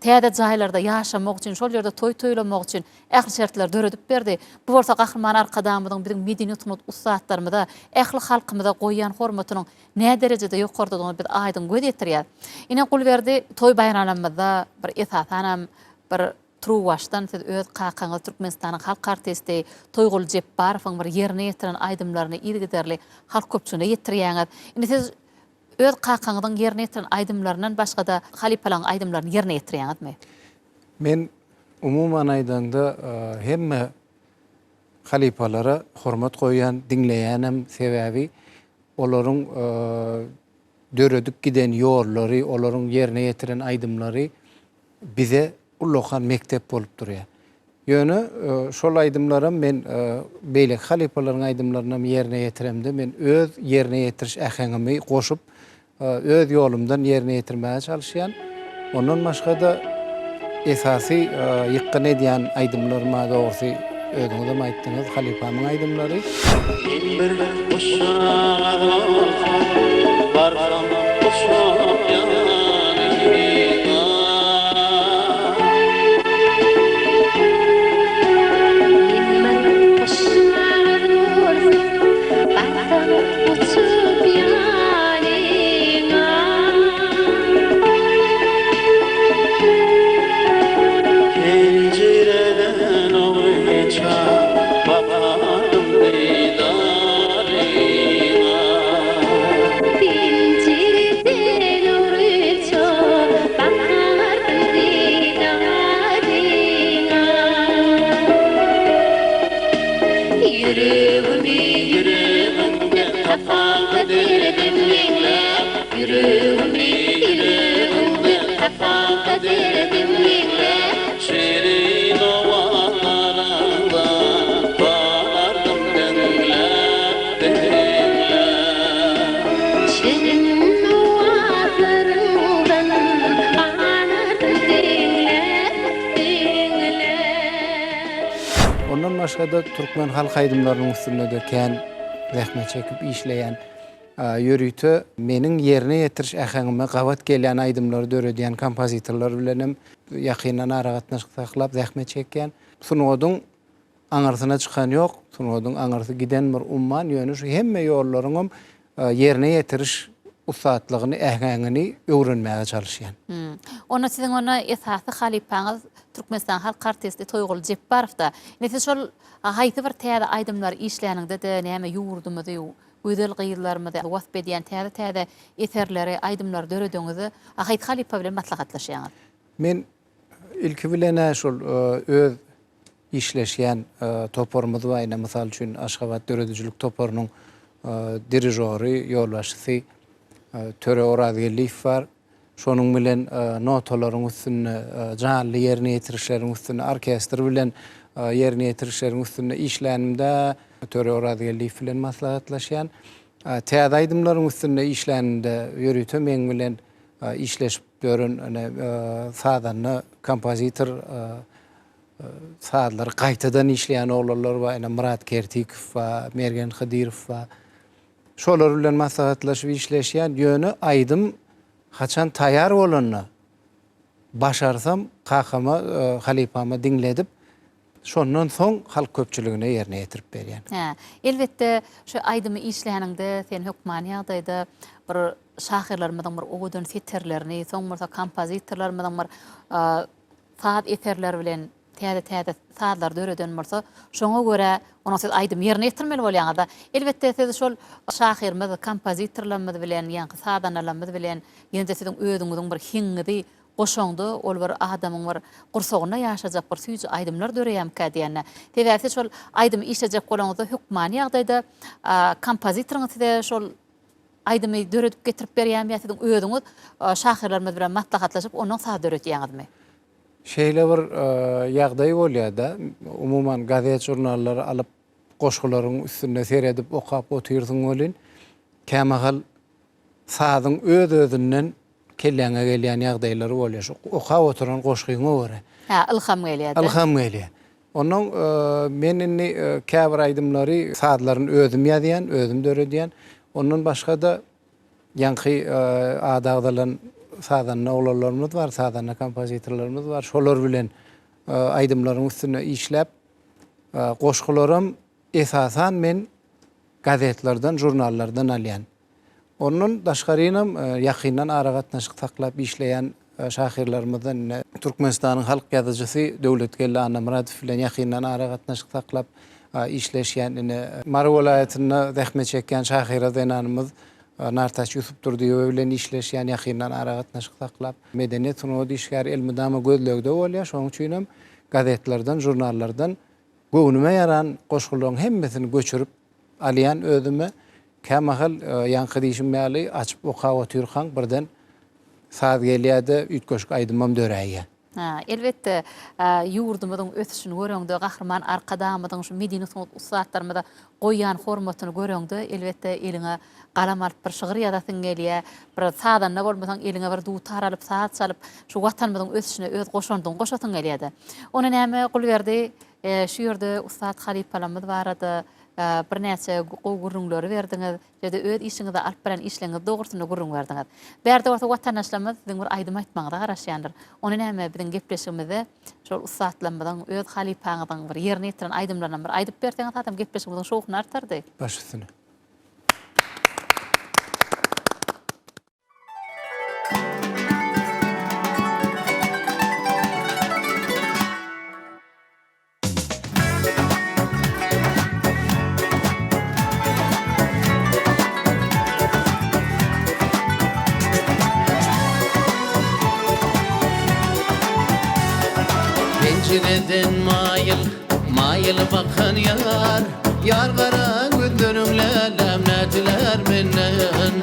täze jaýlarda ýaşamak üçin, şol ýerde toý toýlamak üçin ähli şertleri döredip berdi. Bu bolsa Gahryman Arkadagymyzyň biziň medeni sungat ussatlarymyza, ähli halkymyza goýýan hormatynyň näderejede ýokardadygyna biz aýdyň göz ýetirýäris. Ine, Gulberdi, toý-baýramlarymyzda bir esasanam bir turuwbaşdan siz öz kakaňyz Türkmenistanyň halk artisti Toýguly Jepbarowyň bir ýerine ýetiren aýdymlaryny yzygiderli halk köpçüligine ýetirýäňiz. Indi siz öz kakaňyzyň ýerine ýetiren aýdymlaryndan başga-da halypalaryň aýdymlaryny ýerine ýetirýäňizmi? Men umuman aýdaňda hemme halypalara hormat goýýan, diňleýänem, sebäbi olaryň döredip giden ýollary, olaryň ýerine ýetiren aýdymlary bize ullakan mekdep bolup durýar. Ýöne şol aýdymlaram men beýleki halypalaryň aýdymlarynam ýerine ýetiremde men öz ýerine ýetiriş äheňimi goşup, öz ýolumdan ýerine ýetirmäge çalyşýan. Ondan başga-da esasy ýykgyn edýän aýdymlaryma dogrusy özüňizem aýtdyňyz, halypamyň aýdymlary. Men bir guşjagaz bolsam, barsam uçup ýanyňa. Men bir guşjagaz bolsam, barsam uçup ýanyňa. Penjireden ogryça bakardym didaryňa. Penjireden ogryça bakardym didaryňa. Ýüregimi ýüregiňde tapanka derdim ýeňlär. Ýüregimi ýüregiňde tapanka derdim ýeňlär. Şirin owazlaryňdan galardym diňläp, diňläp. Şirin owazlaryňdan galardym diňläp. başga-da türkmen halk aýdymlarynyň üstünde-de kän zähmet çekip işleýän. Ýörite meniň ýerine ýetiriş äheňime gabat gelýän aýdymlary döredýän kompozitorlar bilenem ýakyndan aragatnaşyk saklap zähmet çekýän. Sungatyň aňyrsyna çykan ýok, sungatyň aňyrsy giden bir umman, ýöne şu hemme ýollaryňam ýerine ýetiriş ussatlygyny, äheňini öwrenmäge çalyşýan. Onda siziň onda esasy halypaňyz Türkmenistanyň halk artisti Toýguly Jepbarowda. Indi siz şol haýsy bir täze aýdymlary işläniňde-de näme ýurdumyzy, gözel gyzlarymyzy wasp edýän täze-täze eserleri, aýdymlary döredeňizde haýsy halypa bilen maslahatlaşýaňyz? Men ilki bilen-ä şol öz işleşýän toparymyz bar. Ine, mysal üçin, Aşgabat döredijilik toparynyň dirižory, ýolbaşçysy Töre Orazgeldiýew bar. Şonuň bilen notalaryň üstünde, janly ýerine ýetirişleriň üstünde, orkestr bilen ýerine ýetirişleriň üstünde işlänimde Töre Orazgeldiýew bilen maslahatlaşýan. Täze aýdymlaryň üstünde işlänimde ýörite meň bilen işleşip ýören ine sazanda, kompozitor sazlary gaýtadan işleýän oglanlar bar, ine Myrat Kertikow bar, Mergen Hydyrow bar. Şolar bilen maslahatlaşyp işleşýän, ýöne aýdym haçan taýýar bolanda, başarsam kakama, halypama diňledip, şondan soň halk köpçüligine ýerine ýetirip berýän. Hä, elbetde, şu aýdymy işläniňde sen hökmany ýagdaýda bir şahyrlarymyzyň bir owadan setirlerini, soň bolsa kompozitorlarymyzyň bir saz eserleri bilen täze-täze sazlar döreden bolsa, şoňa görä onuň siz aýdymy ýerine ýetirmeli bolýaňyz-da. Elbetde, siz şol şahyrymyz, kompozitorlarymyz bilen, ýaňky sazandalarymyz bilen ýene-de siziň özüňiziň bir heňiňizi goşaňda, ol bir adamyň bir gursagynda ýaşajak bir süýji aýdymlar döreýärmikä diýende. Sebäbi siz şol aýdymy işlejek bolaňyzda hökmany ýagdaýda kompozitoriňiz size şol aýdymy döredip getirip berýärmi ýa siziň özüňiz şahyrlarymyz bilen maslahatlaşyp ondan saz döredýäňizmi? Şeýle bir ýagdaý bolýar-da, umuman gazet-žurnallary alyp, goşgularyň üstünde seredip okap otyrsyň welin, kämahal sazyň öz-özünden kelläňe gelýän ýagdaýlary bolýar. Şu okap oturan goşgyňa görä. Hä, ylham gelýär-de. Ylham gelýär. Onnoň men indi käbir aýdymlary sazlaryny özüm ýazýan, özüm döredýän. Ondan başga-da Ýaňky ady agzalan sazanda oglanlarymyz bar, sazanda kompozitorlarymyz bar. Şolar bilen aýdymlaryň üstünde işläp, goşgularam esasan men gazetlerden, žurnallardan alýan. Ondan daşgarynam ýakyndan aragatnaşyk saklap işleýän şahyrlarymyzdan ine Türkmenistanyň halk ýazyjysy Döwletgeldi Annamyradow bilen ýakyndan aragatnaşyk saklap işleşýän ine Mary welaýatynda zähmet çekýän şahyra zenanymyz Nartaç Ýusupdurdyýewa bilen işleşýän ýakyndan aragatnaşyk saklap. Medeniýet sungat işgäri elmydama gözlegde bolýar, şonuň üçinem gazetlerden, žurnallardan göwnüme ýaran goşgularyň hemmesini göçürip alýan özüme. Kämahal ýaňky diýşim ýaly açyp okap otyrkaň birden saz gelýär-de üýtgeşik aýdymam döräýýär. Elbetde, ýurdumyzyň ösüşini göreňde, Gahryman Arkadagymyzyň şu medeni sungat ussatlarymyza goýýan hormatyny göreňde, elbetde, eliňe galam alyp bir şygyr ýazasyň gelýär. Bir sazanda bolmasaň, eliňe bir dutar alyp, saz çalyp, şu Watanymyzyň ösüşine öz goşandyňy goşasyň gelýär-de. Onda näme, Gulberdi, şu ýerde ussat halypalarymyz barada birnäçe gowy gürrüňleri berdiňiz. Şeýle-de öz işiňizde alyp barýan işleriňiz dogrusynda gürrüň berdiňiz. Bärde bolsa watandaşlarymyz siziň bir aýdym aýtmagyňyza garaşýandyr. Ony näme biziň gepleşigimizde şol ussatlarymyzyň, öz halypaňyzyň bir ýerine ýetiren aýdymlaryndan bir aýdyp berseňiz hasam gepleşigimiziň şowhuny artardy. Baş üstüne. Penjireden maýyl, maýyl bakan ýar, Ýar gara gözleriň läläm nätdiler menden.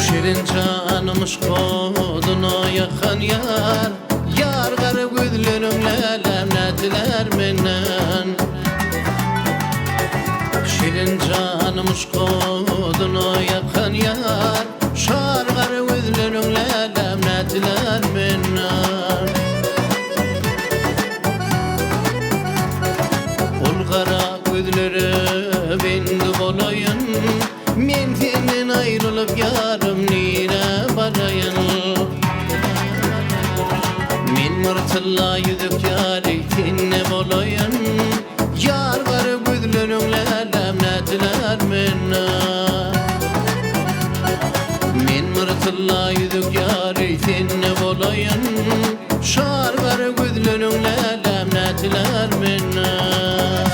Şirin janym yşk oduna ýakan ýar, Ýar gara gözleriň läläm nätdiler menden. Şirin janym yşk oduna ýakan ýar, Şar gara gözleriň läläm nätdiler menden. gözlere bendi bolaýyn Men senden aýrylyp ýarym nirä baraýyn Men bir tylla ýüzük ýaly sende bolaýyn Ýar gara gözleriň läläm nätdiler menden Men bir tylla ýüzük ýaly sende bolaýyn Şar gara gözleriň läläm nätdiler menden.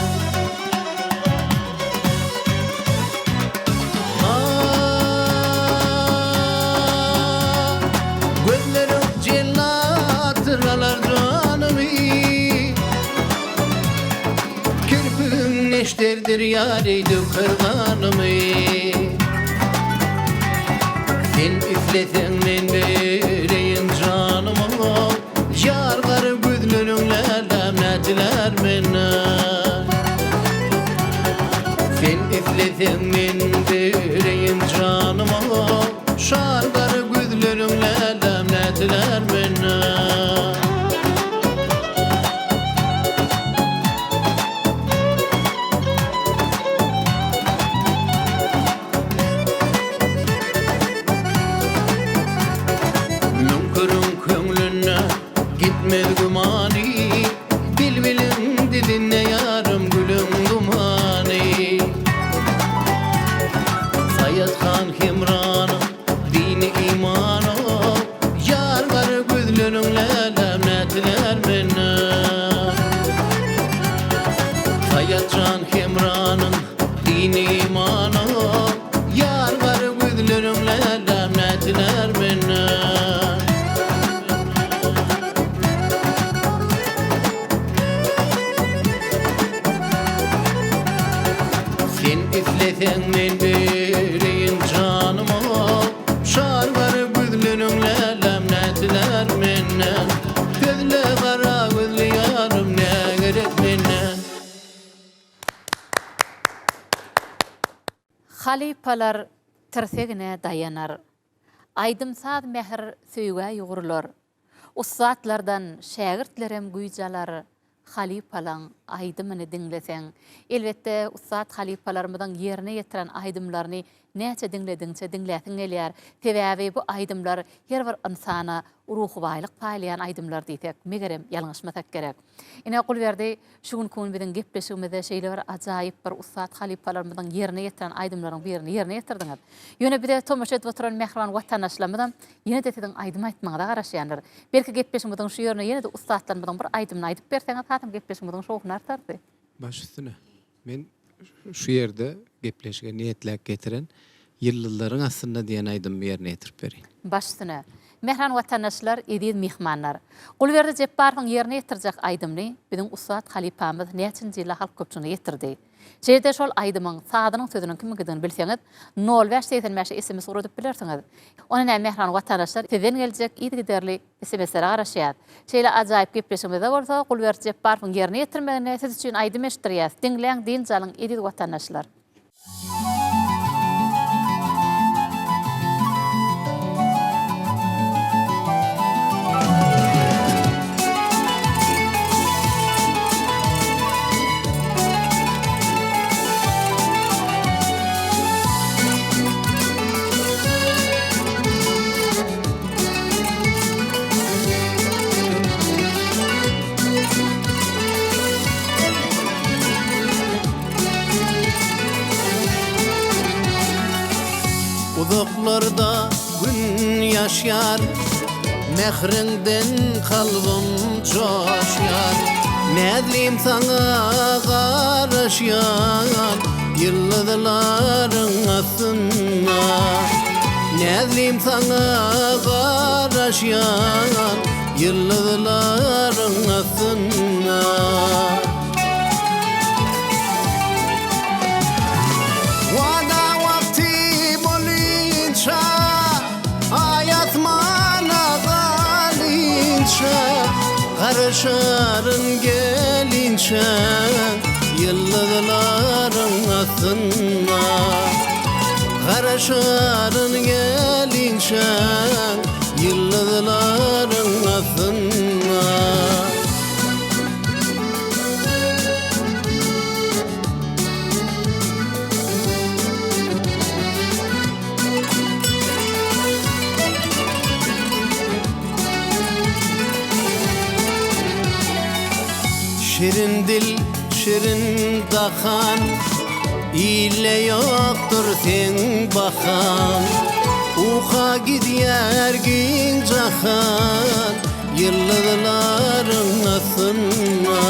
Gözleriň jellatdyr alar janymy Kirpigiň neşterdir ýary döker ganymy Sen isleseň men bereýin janymy Ýar gara gözleriň läläm nätdiler menden Sen isleseň men bereýin janymy Şar gara gözleriň läläm nätdiler menden. Müňküriň köňlünde gitmez gümany, Bilbiliň dilinde ýarym gülüň dumany. Saýat han Hemranyň dini imany, Ýar gara gözleriň läläm nätdiler menden. Saýat jan Hemranyň dini imany, Ýar gara gözleriň läläm nätdiler menden. Sen isleseň men bereýin janymy, Şar gara gözleriň läläm nätdiler menden. Sözle gara gözli ýarym nä gerek menden. Halypalar tirsegine daýanar. Aýdym-saz mähir söýgä ýugrular. Ussatlardan şägirtlerem güýç alar, halypalaň aýdymyny diňleseň. Elbetde, ussat halypalarymyzyň ýerine ýetiren aýdymlaryny näçe diňledigiňçe diňläsiň gelýär. Sebäbi bu aýdymlar her bir ynsana ruhy baýlyk paýlaýan aýdymlar diýsek, megerem, ýalňyşmasak gerek. Ine, Gulberdi, şu günki gün biziň gepleşigimizde şeýle bir ajaýyp bir ussat halypalarymyzyň ýerine ýetiren aýdymlaryň birini ýerine ýetirdiňiz. Ýöne bize tomaşa edip oturan mähriban watandaşlarymyzam ýene-de siziň aýdym aýtmagyňyza garaşýandyr. Belki gepleşigimiziň şu ýerine ýene-de ussatlarymyzyň bir aýdymyny aýdyp berseňiz hasam gepleşigimiziň şowhuny artardy. Baş üstüne. Men şu ýerde gepleşige niýetläp getiren Ýyldyzlaryň astynda diýen aýdymymy ýerine ýetirip bereýin. Baş üstüne. Mähriban watandaşlar, eziz myhmanlar! Gulberdi Jepbarowyň ýerine ýetirjek aýdymyny biziň ussat halypamyz näçinji ýylda halk köpçüligine ýetirdi. Şeýle-de şol aýdymyň sazynyň sözüniň kimiňkidigini bilseňiz, nol bäş 85-e sms ugradyp bilersiňiz. Onda näme mähriban watandaşlar sizden geljek yzygiderli SMS-lere garaşýas. Şeýle ajaýyp gepleşigimizde bolsa Gulberdi Jepbarowyň ýerine ýetirmeginde siz üçin aýdym eşitdirýäs. Diňläň, dynç alyň eziz watandaşlar! Uzaklarda Gün ýaşýar, mähriňden kalbym joşýar. Näzlim saňa garaşýan, ýyldyzlaryň astynda. Näzlim saňa garaşýan, ýyldyzlaryň astynda. Wada wagty bolynça, Aý asmana galynça, Garaşaryn gelinçä, Ýyldyzlaryň astynda. Garaşaryn gelinçä, Ýyldyzlaryň astynda. dil, şirin dahan, Ilde ýokdur seň bahaň. Uka gidýär giň jahan, Ýyldyzlaryň astynda.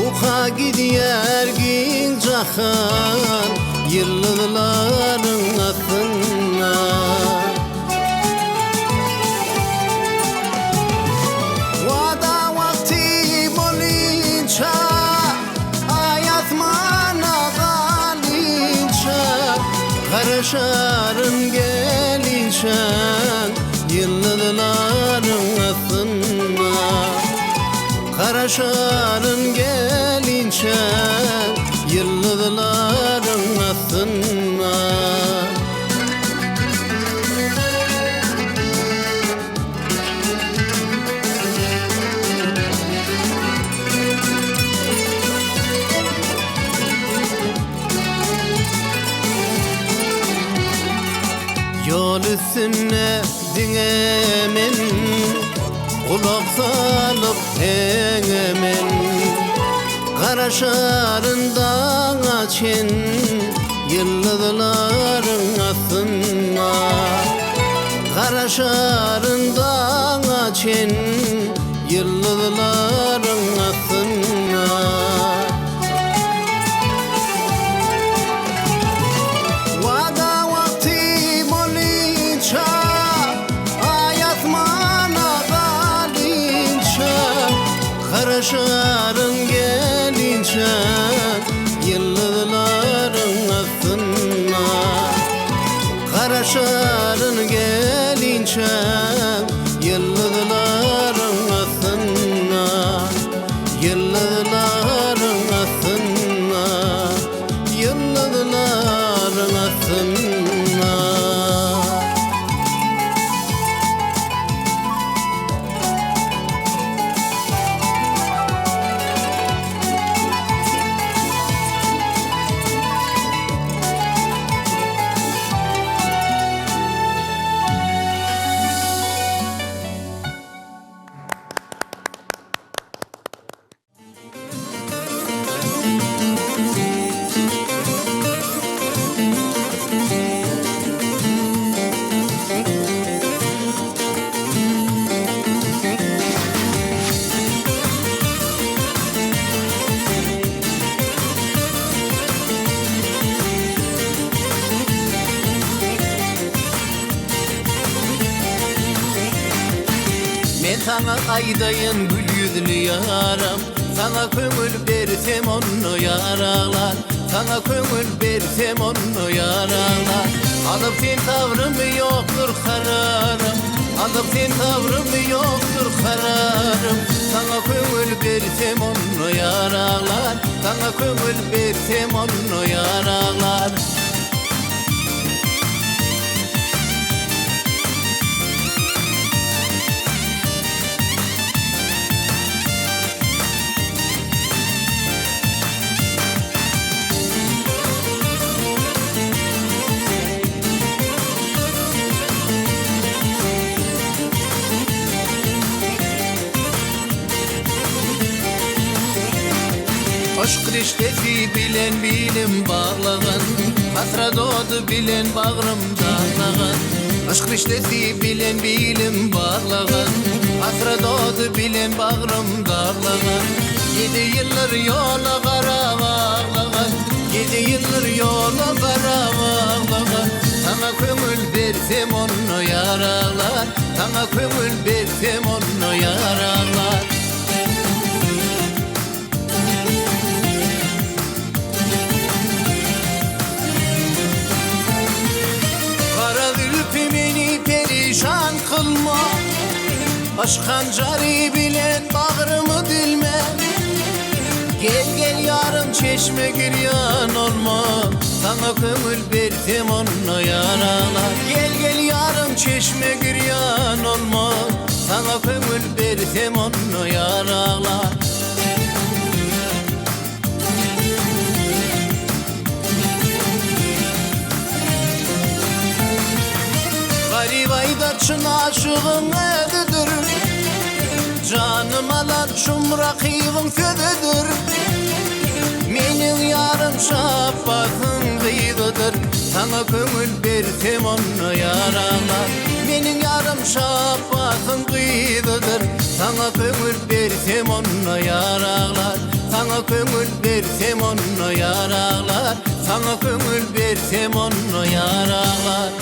Uka gidýär giň jahan, Ýyldyzlaryň astynda. Wada wagty bolynça, Aý asmana galynça, Garaşaryn gelinçäň, Ýyldyzlaryň astynda. Garaşaryn gelinçäň, Ýyldyzlaryň astynda. Ýol üstünde diňe men, Gulak salyp heňe men. Garaşaryn daňa çen, Ýyldyzlaryň astynda. Garaşaryn daňa çen, Ýyldyzlaryň astynda. Wada wagty bolynça, Aý asmana galynça, Garaşaryn gelinçä, Ýyldyzlaryň astynda. Garaşaryn gelinçä, Ýyldyzlaryň astynda. Ýyldyzlaryň astynda. Ýyldyzlaryň astynda. Men saňa aýdaýyn gül ýüzli ýaram, Saňa köňül bersem onda ýar aglar, Saňa köňül bersem onda ýar aglar. Alyp sen sabrymy ýokdur kararym, Alyp sen sabrymy ýokdur kararym. Saňa köňül bersem onda ýar aglar, Saňa köňül bersem onda ýar aglar. Yşk riştesi bilen bilim baglagan, Hasrat ody bilen bagrym daglagan. Yşk riştesi bilen bilim baglagan, Hasrat ody bilen bagrym daglagan. Ýedi ýyldyr ýola gara baglagan, Ýedi ýyldyr ýola gara baglagan. Saňa köňül bersem onda ýar aglar, Saňa köňül bersem onda ýar aglar. Gara zülpi meni perişan kylma, Yşk hanjary bilen bagrymy dilme. Gel gel ýarym çeşme girýan olma, Saňa köňül bersem onda ýar aglar. Gel gel ýarym çeşme girýan olma, Saňa köňül bersem onda ýar aglar. Garyp aýdar çyn aşygyň özüdir, Janym alan. Şum rakybyň sözüdir. Meniň ýarym Şapbasyň gyzydyr. Saňa köňül bersem onda ýar aglar. Meniň ýarym Şapbasyň gyzydyr. Saňa köňül bersem onda ýar aglar. Saňa köňül bersem onda ýar aglar. Saňa köňül bersem onda ýar aglar.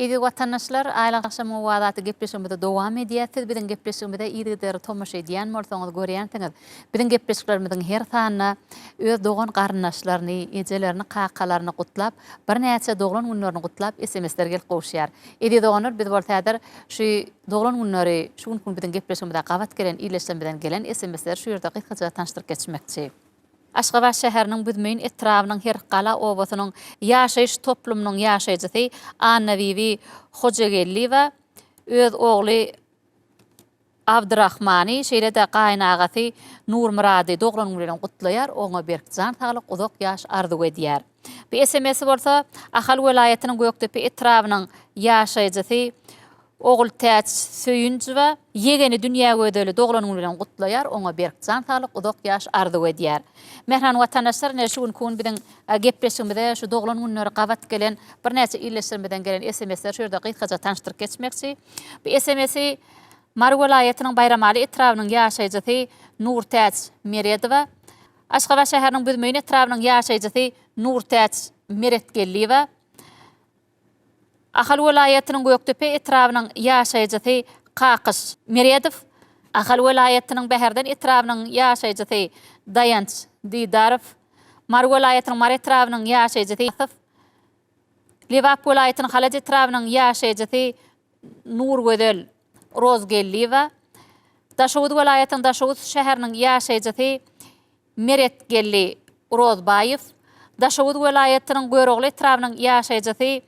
Eziz watandaşlar, Aýlyk agşamyň owazy atly gepleşigimizi dowam edýäs. Siz biziň gepleşigimize yzygiderli tomaşa edýän bolsaňyz, görýänsiňiz, biziň gepleşiklerimiziň her sanyna öz dogan-garyndaşlaryny, ejelerini, kakalaryny gutlap, birnäçe doglan günlerini gutlap SMS-ler gelip gowuşýar. Eziz doganlar, biz bolsa häzir şu doglan günleri, şu günki gün biziň gepleşigimize gabat gelen ildeşlerimizden gelen SMS-leri şu ýerde gysgaça tanyşdyryp geçmekçi. Aşgabat şäheriniň Büzmeýin etrabynyň Herikgala obasynyň ýaşaýyş toplumynyň ýaşaýjysy Annabibi Hojageldiýewa öz ogly Abdyrahmany, şeýle-de gaýynagasy Nurmyrady doglan güni bilen gutlaýar, oňa berk jan saglyk, uzak ýaş arzuw edýär. Bu SMS-i bolsa Ahal welaýatynyň Gökdepe etrabynyň ýaşaýjysy Ogultäç Söýünjowa ýegeni Dünýägözeli doglan güni bilen gutlaýar, oňa berk jan saglyk, uzak ýaş arzuw edýär. Mähriban watandaşlar, ine şu günki gün biziň gepleşigimize şu doglan günleri gabat gelen birnäçe ildeşlerimizden gelen SMS-leri şu ýerde gysgaça tanyşdyryp geçmekçi. Bu SMS-i Mary welaýatynyň Baýramaly etrabynyň ýaşaýjysy Nurtäç Meredowa, Aşgabat şäheriniň Büzmeýin etrabynyň ýaşaýjysy Nurtäç Meretgeldiýewa, Ahal welaýatynyň Gökdepe etrabynyň ýaşaýjysy Kakyş Meredow, Ahal welaýatynyň Bäherden etrabynyň ýaşaýjysy Daýanç Didarow, Mary welaýatynyň Mary etrabynyň ýaşaýjysy Lebap welaýatynyň Halaç etrabynyň ýaşaýjysy Nurgözel Rozgeldiýewa, Daşoguz welaýatynyň Daşoguz şäheriniň ýaşaýjysy Meretgeldi Rozbaýew, Daşoguz welaýatynyň Görogly etrabynyň ýaşaýjysy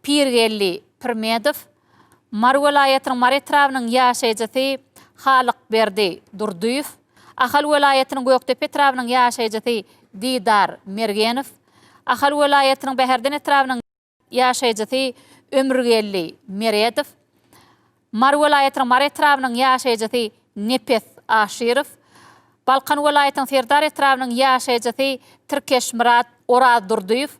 Pirgeldi Pirmedow, Mary welaýatynyň Mary etrabynyň ýaşaýjysy Halykberdi Durdyýew, Ahal welaýatynyň Gökdepe etrabynyň ýaşaýjysy Didar Mergenow, Ahal welaýatynyň Bäherden etrabynyň ýaşaýjysy Ömürgeldi Meredow, Mary welaýatynyň Mary etrabynyň ýaşaýjysy Nepes Aşyrow, Balkan welaýatynyň Serdar etrabynyň ýaşaýjysy Tirkeşmyrat Orazdurdyýew,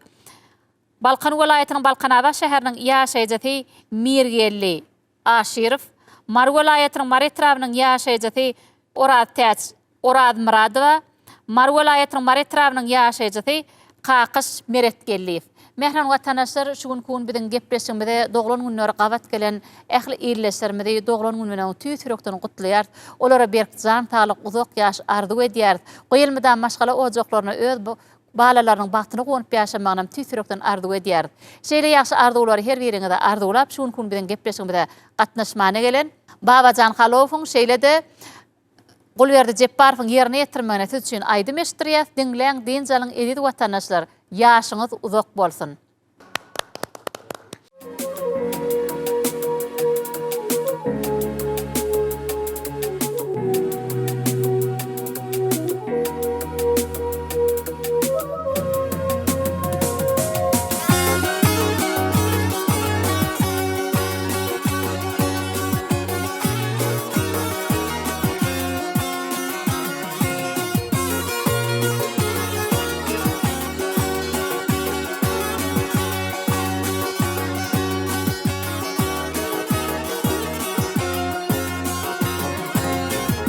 Balkan welaýatynyň Balkanabat şäheriniň ýaşaýjysy Mirgeldi Aşyrow, Mary welaýatynyň Mary etrabynyň ýaşaýjysy Oraztäç Orazmyradowa, Mary welaýatynyň Mary etrabynyň ýaşaýjysy Kakyş Meretgeldiýew. Mähriban watandaşlar, şu günki gün biziň gepleşigimize doglan günleri gabat gelen ähli ildeşlerimizi doglan güni bilen tüýs ýürekden gutlaýarys. Olara berk jan saglyk, uzak ýaş arzuw edýäris. Goý elmydama maşgala ojaklaryna öz Balalarynyň bagtyna guwanyp ýaşamagynam tüýs ýürekden arzuw edýäris. Şeýle ýagşy arzuwlary her biriňize arzuwlap şu günki gün biziň gepleşigimize gatnaşmana gelen Babajan Halowowyň şeýle-de Gulberdi Jepbarowyň ýerine ýetirmegine siz üçin aýdym eşitdirýäs diňläň dynç alyň eziz watandaşlar ýaşyňyz uzak bolsun.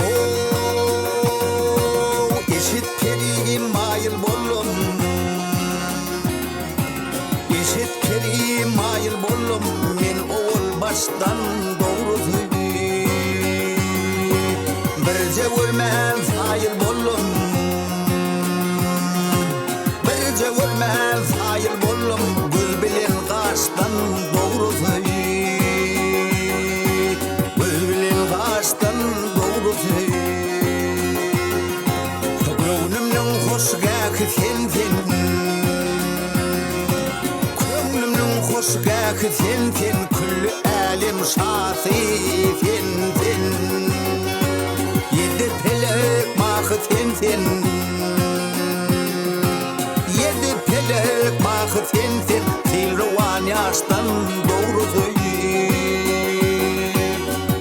Ow, eşit perim maýyl boldum. Eşit perim maýyl boldum. Men owal başdan dogrusy. Birje görmän saýyl boldum. Birje görmän saýyl boldum. Göz bilen gaşdan dogrusy. Göz bilen gaşdan dogrusy. Göwnümniň hoşgähi sen-sen. Köňlümniň hoşgähi sen-sen. Külli älem şasy sen-sen. mahy sen sen Ýedi pelek mahy sen sen Sil rowan ýaşdan dogrusy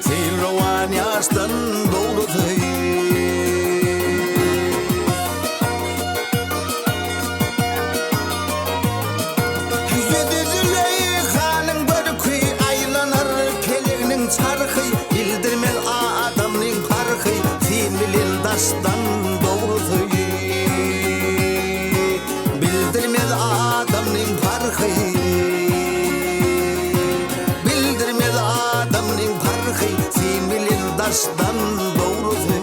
Sil rowan ýaşdan dogrusy. Ýüzi Züleýhanyň görki, Aýlanar peleginiň çarhy, Bildirmez adamnyň parhy, Sen bilen daşdan dogrusy. Bildirmez adamnyň parhy, Bildirmez adamnyň parhy, Sen bilen daşdan dogrusy.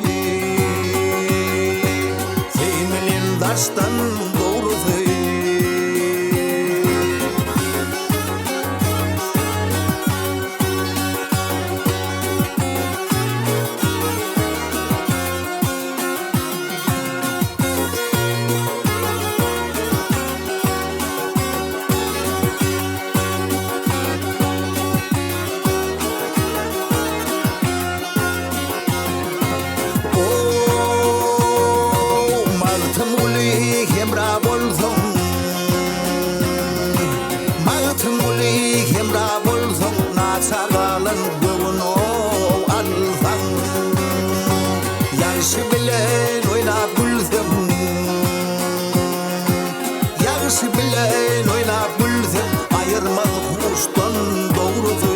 Sen bilen daşdan dogrusy. O, Magtymguly hemra bolsaň, Magtymguly hemra bolsaň, Naçar galan göwün-ow alsaň, Ýagşy bilen oýnap gülseň, Ýagşy bilen oýnap gülseň, Aýyrmaz huşdan dogrusy.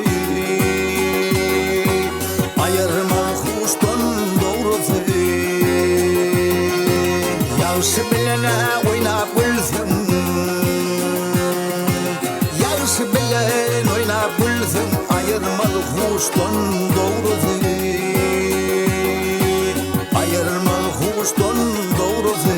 Aýyrmaz huşdan dogrusy. Ýagşy bilen oýnap gülseň, Ýagşy bilen oýnap gülseň, Aýyrmaz huşdan dogrusy. Aýyrmaz huşdan dogrusy.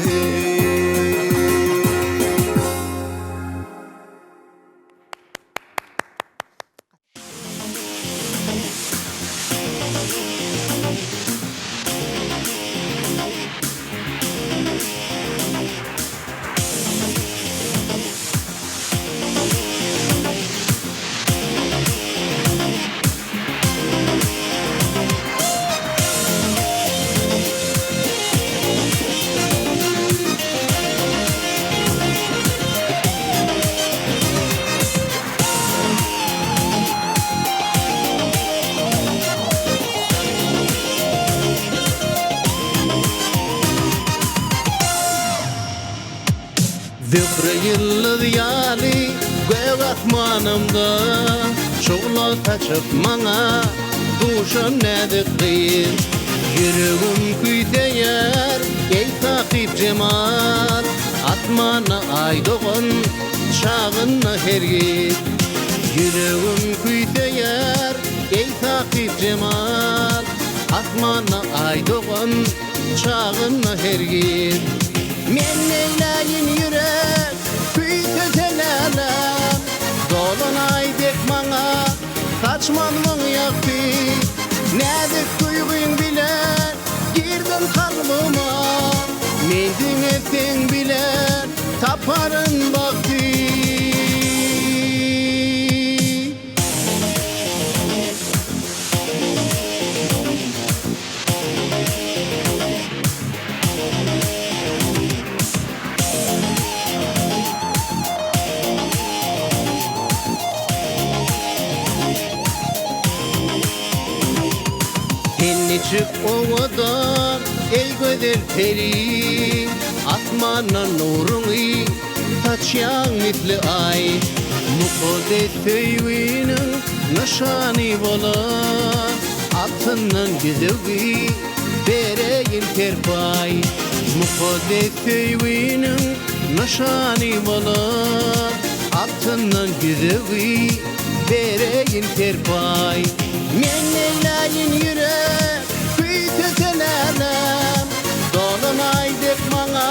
Zöhre ýyldyz ýaly gök asmanymda Şugla saçyp maňa duşan näzik gyz. Ýüregim küýseýär eý sahyp jemal Asmanda aý dogan çagynda hergiz. Ýüregim küýseýär eý sahyp jemal Asmanda aý dogan çagynda hergiz. Men neýläýin ýürek küýsese näläm, Dolan aý dek maňa saçmazmyň ýagty. Näzik duýgyň bilen girdiň kalbyma, Men diňe seň bilen taparyn bagty. Sen niçik owadan, eý gözel peri, Asmandan nuruňy saçýaň misli Aý. Mukaddes söýginiň nyşany bolan, Altyndan ýüzügi bereýin serpaý. Mukaddes söýginiň nyşany bolan, Altyndan ýüzügi bereýin serpaý. Men neýläýin ýürek küýsese näläm, Dolan aý dek maňa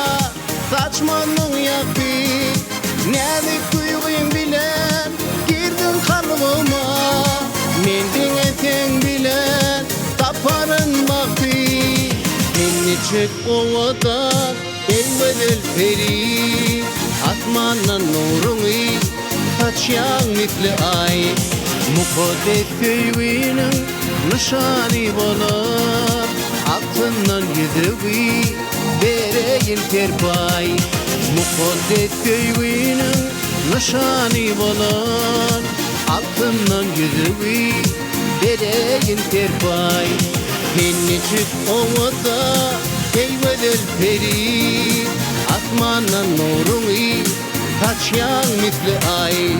saçmanyň ýagty. Näzik duýgyň bilen girdiň kalbyma, Men diňe seň bilen taparyn bagty. Sen niçik owadan, eý gözel peri, Asmandan nuruňy saçýaň misli Aý. Mukaddes söýginiň nyşany bolan. Altyndan ýüzügi bereýin serpaý. Mukaddes söýginiň nyşany bolan Altyndan ýüzügi bereýin serpaý. Sen niçik owaza, eý gözel peri, Asmandan nuruňy saçýaň misli Aý.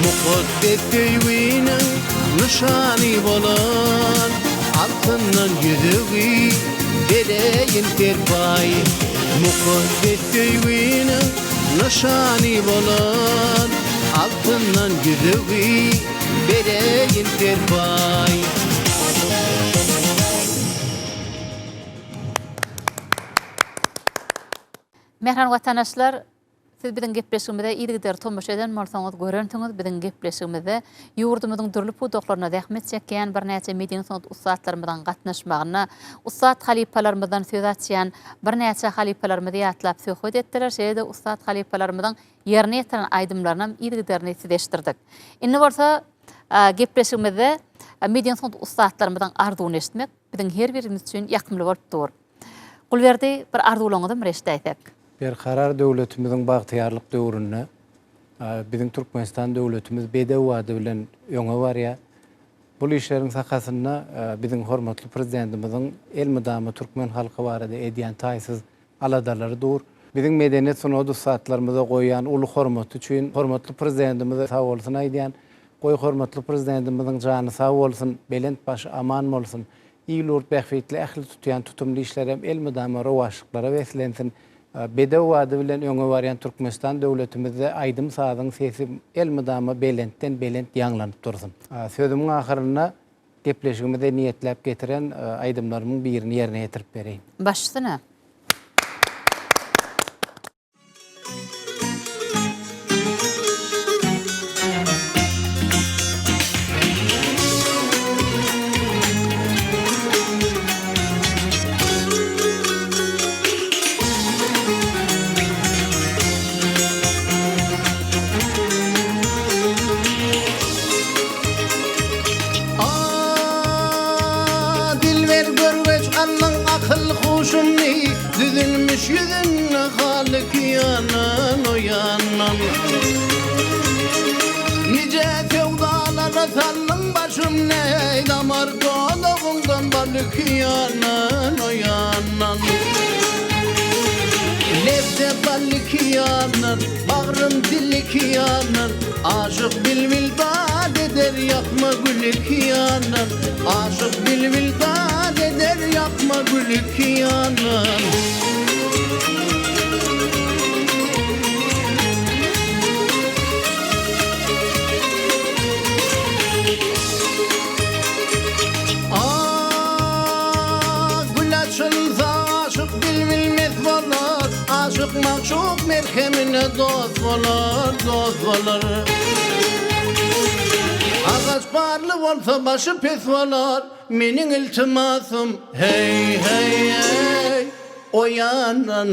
Mukaddes söýginiň nyşany bolan Altyndan ýüzügi bereýin serpaý. Mukaddes söýginiň nyşany bolan Altyndan ýüzügi bereýin serpaý. Mähriban watandaşlar, siz biziň gepleşigimize yzygider tomaşa eden bolsaňyz, görensiňiz, biziň gepleşigimizde ýurdumyzyň dürli pudaklarynda zähmet çekýän birnäçe medeni-sungat ussatlarymyzyň gatnaşmagynda ussat halypalarymyzdan söz açýan birnäçe halypalarymyzy ýatlap söhbet etdiler, şeýle-de ussat halypalarymyzyň ýerine ýetiren aýdymlarynam yzygiderli size eşitdirdik. Indi bolsa gepleşigimizde medeni-sungat ussatlarymyzyň arzuwyny eşitmek biziň her birimiz üçin ýakymly bolup dur. Gulberdi, bir arzuwlaryňyzam bir eşidäýsek. Berkarar döwletimiziň bagtyýarlyk döwründe biziň Türkmenistan döwletimiz bedew bady bilen öňe barýar. Bul işleriň sakasynda biziň hormatly Prezidentimiziň elmydama türkmen halky barada edýän taýsyz aladalary dur. Biziň medeniýet sungat ussatlarymyza goýýan uly hormaty üçin hormatly Prezidentimize sagbolsun aýdýan. Goý hormatly Prezidentimiziň jany sag bolsun, belent başy aman bolsun. Il-ýurt bähbitli ähli tutýan tutumly işlerem elmydama rowaçlyklara beslensin. Bedew bady bilen öňe barýan Türkmenistan döwletimizde aýdym-sazyň sesi elmydama belentden-belent ýaňlanyp dursun. Sözümiň ahyrynda gepleşigimize niýetläp getiren aýdymlarymyň birini ýerine ýetirip bereýin. Baş üstüne. A dilber görgeç aldyň akyl-huşumny, Düzülmiş ýüzünde haly kiýanan o ýandan. Nije söwdalara saldyň başymny, Damar dodagyňdan baly kiýanan o ýandan. Lebde bally kiýanan, Bagrym dili kiýanan, Aşyk bilbil dad eder ýakma güli kiýanan, Aşyk bilbil dad eder ýakma güli kiýanan. Ah, gül açylsa aşyk bilbil mes bolar, Aşyk magşuk merhemine dost bolar, dost bolar. Agaç barly bolsa başy pes bolar, Meniň iltimasym, heý, heý, heý, o ýandan.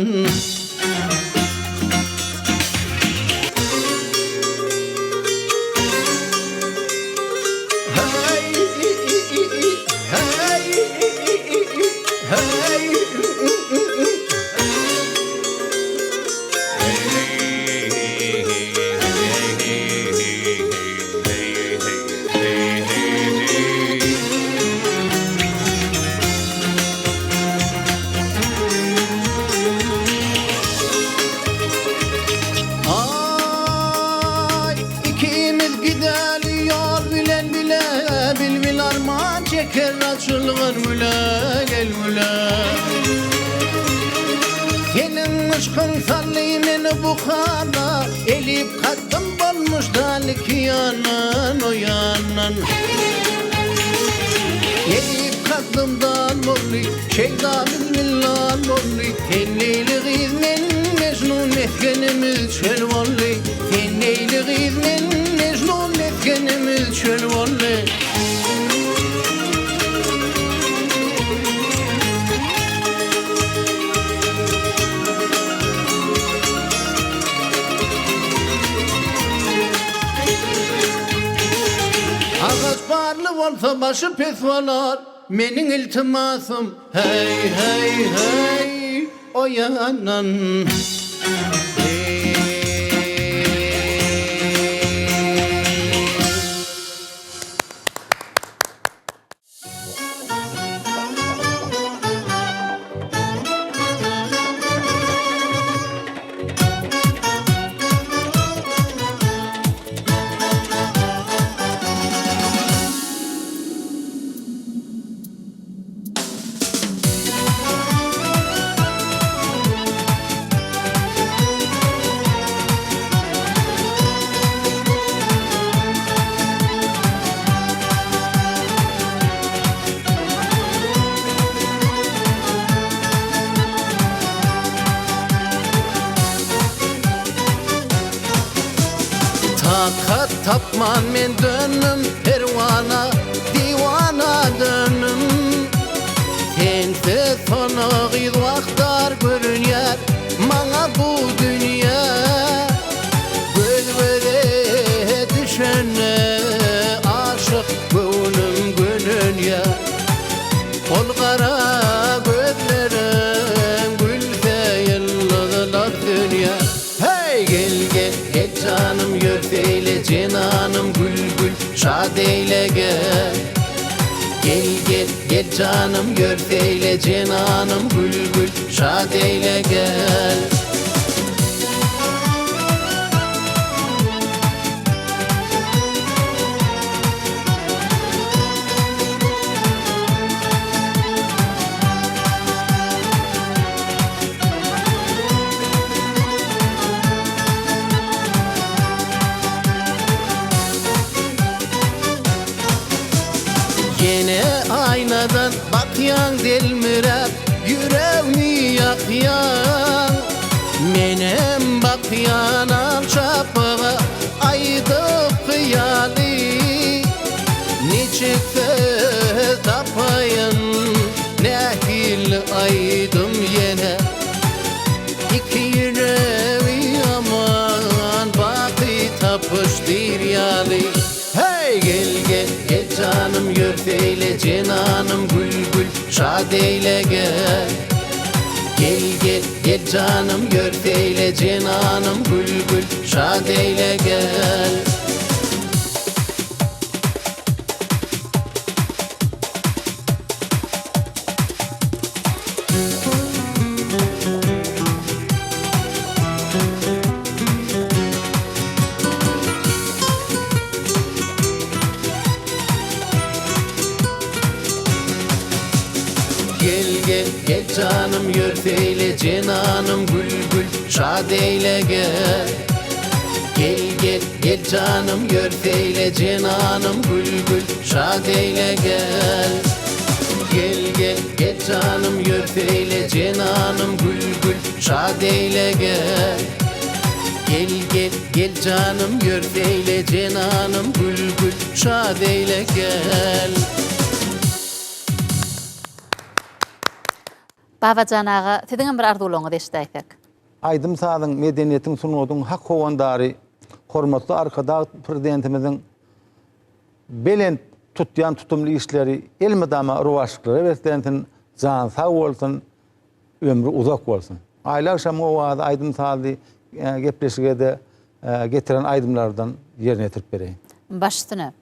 Aý, ikimiz gideli ýol bilen bile, Bilbil arman çeker açylgan güle, gel güle. Seniň yşkyň saldy meni bu hala, Elip kaddym bolmuş dal iki ýandan, o ýandan. Elip kaddym dal boldy, şeýda bilbil lal boldy. Sen leýli gyz, men Mejnun, mesgenimiz çöl boldy. Sen leýli gyz, men Mejnun, mesgenimiz çöl boldy. Agaç barly bolsa başy pes bolar. Meniň iltimasym Heý heý heý o ýandan Heý. Takat tapman men döndüm perwana, diwana döndüm. Sensiz sona gyz wagtlar görünýär maňa bu dünýä. Göz-göze düşende aşyk göwnüm gönenýär. Ol gara gözleriň gülse ýyldyzlar sönýär. Heý, gel, gel, gel janym ýör seýle jenanym gül, gül, şat eýle gel. Gel, gel, gel janym ýör seýle jenanym gül, gül, şat eýle gel. Ýene aýnadan bakýaň delmiräp, ýüregmi ýakýaň. Menem bakýan al çapaga aýdyp hyýaly. Niçik söz tapaýyn, nähili aýdym ýene. Iki ýüregi aman baky tapyşdyr ýaly. Heý, gel, gel, gel janym ýör seýle jenanym gül, gül, şat eýle gel. Gel, gel, gel janym ýör seýle jenanym gül, gül, şat eýle gel. Gel gel gel janym ýör seýle jenanym gül gül şat eýle gel. Gel gel gel janym ýör seýle jenanym gül gül şat eýle gel. Gel gel gel janym ýör seýle jenanym gül gül şat eýle gel. Gel gel gel janym ýör seýle jenanym gül gül şat eýle gel. Babajan aga siziňem bir arzuwlaryňyzy eşidäýsek. Aýdym-sazyň, medeniýetiň, sungatyň hak howandary hormatly Arkadag Prezidentimiziň belent tutýan tutumly işleri elmydama rowaçlyklara beslensin, jany sag bolsun, ömri uzak bolsun. Aýly agşamyň owazy aýdym-sazly gepleşige-de getiren aýdymlardan ýerine ýetirip bereýin. Baş üstüne.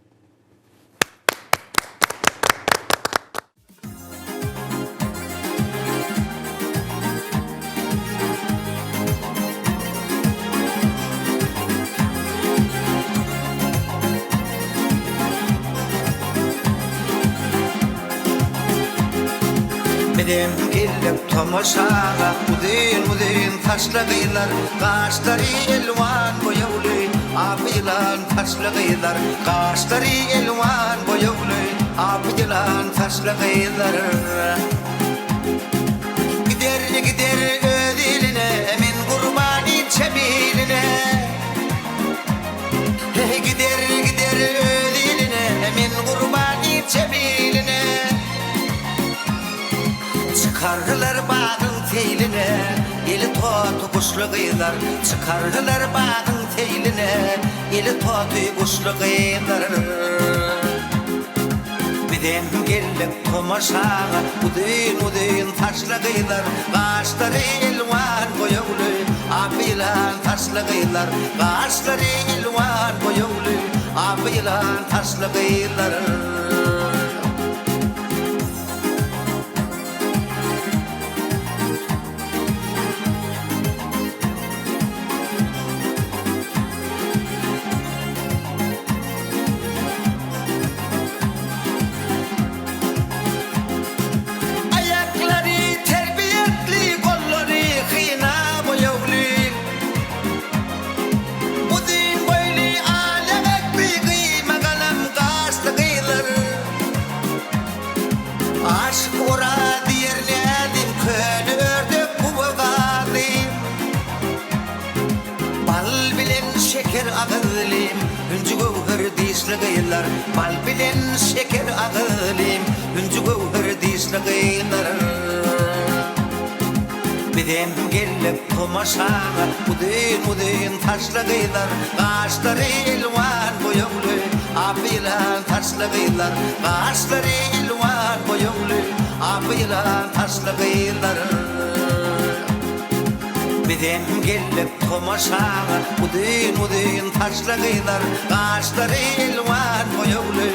Bizem geldik tomaşaga Uzyn-uzyn saçly gyzlar Gaşlary elwan boýagly Apy ýylan saçly gyzlar Gaşlary elwan boýagly Apy ýylan saçly gyzlar Gider gider öz iline Men gurban inçe biline Heý gider gider öz iline Men gurban inçe biline Çykardylar bagyň seýline, Eli toty guşly gyzlar. Çykardylar bagyň seýline, Eli toty guşly gyzlar. Bizem geldik tomaşaga, Uzyn-uzyn saçly gyzlar, Gaşlary elwan boýagly, Ak ýylan saçly gyzlar, Gaşlary elwan boýagly, Ak ýylan saçly gyzlar. Aýaklary terbiýetli, gollary hyna boýagly. Uzyn boýly, al ýaňakly, gyýma galam gaşly gyzlar. Aşyk Oraz diýer näzim, köne ördek guba gazy. Bal bilen şeker agyzlym, Hünji-göwher dişli gyzlar. Bal bilen şeker agyzlym, Hünji-göwher dişli gyzlar. Bizem geldik tomaşaga, Uzyn-uzyn saçly gyzlar, Gaşlary elwan boýagly, Ak ýylan saçly gyzlar. Gaşlary elwan boýagly, Ak ýylan saçly gyzlar. Bizem geldik tomaşaga, Uzyn-uzyn saçly gyzlar, Gaşlary elwan boýagly,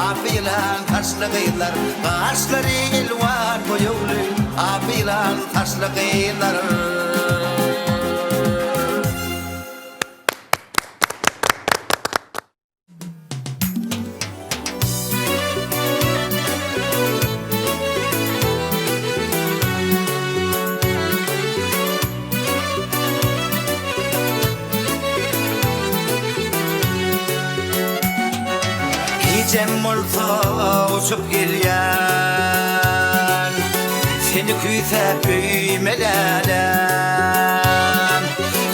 Ak ýylan saçly gyzlar. Gaşlary elwan boýagly, Ak ýylan saçly gyzlar. Gijem bolsa uçup gelýän Seni küýsäp öýüme läläm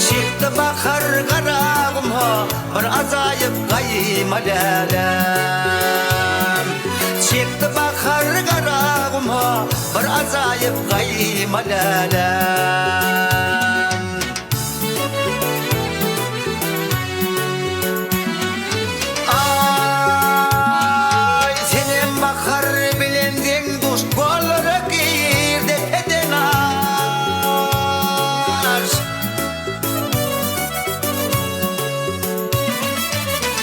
Çekdi bahar Garaguma Bir ajaýyp gaýyma läläm Çekdi bahar Garaguma Bir ajaýyp gaýyma läläm. Aý, senem bahar bilen deň-duş Gollara gir depeden aş.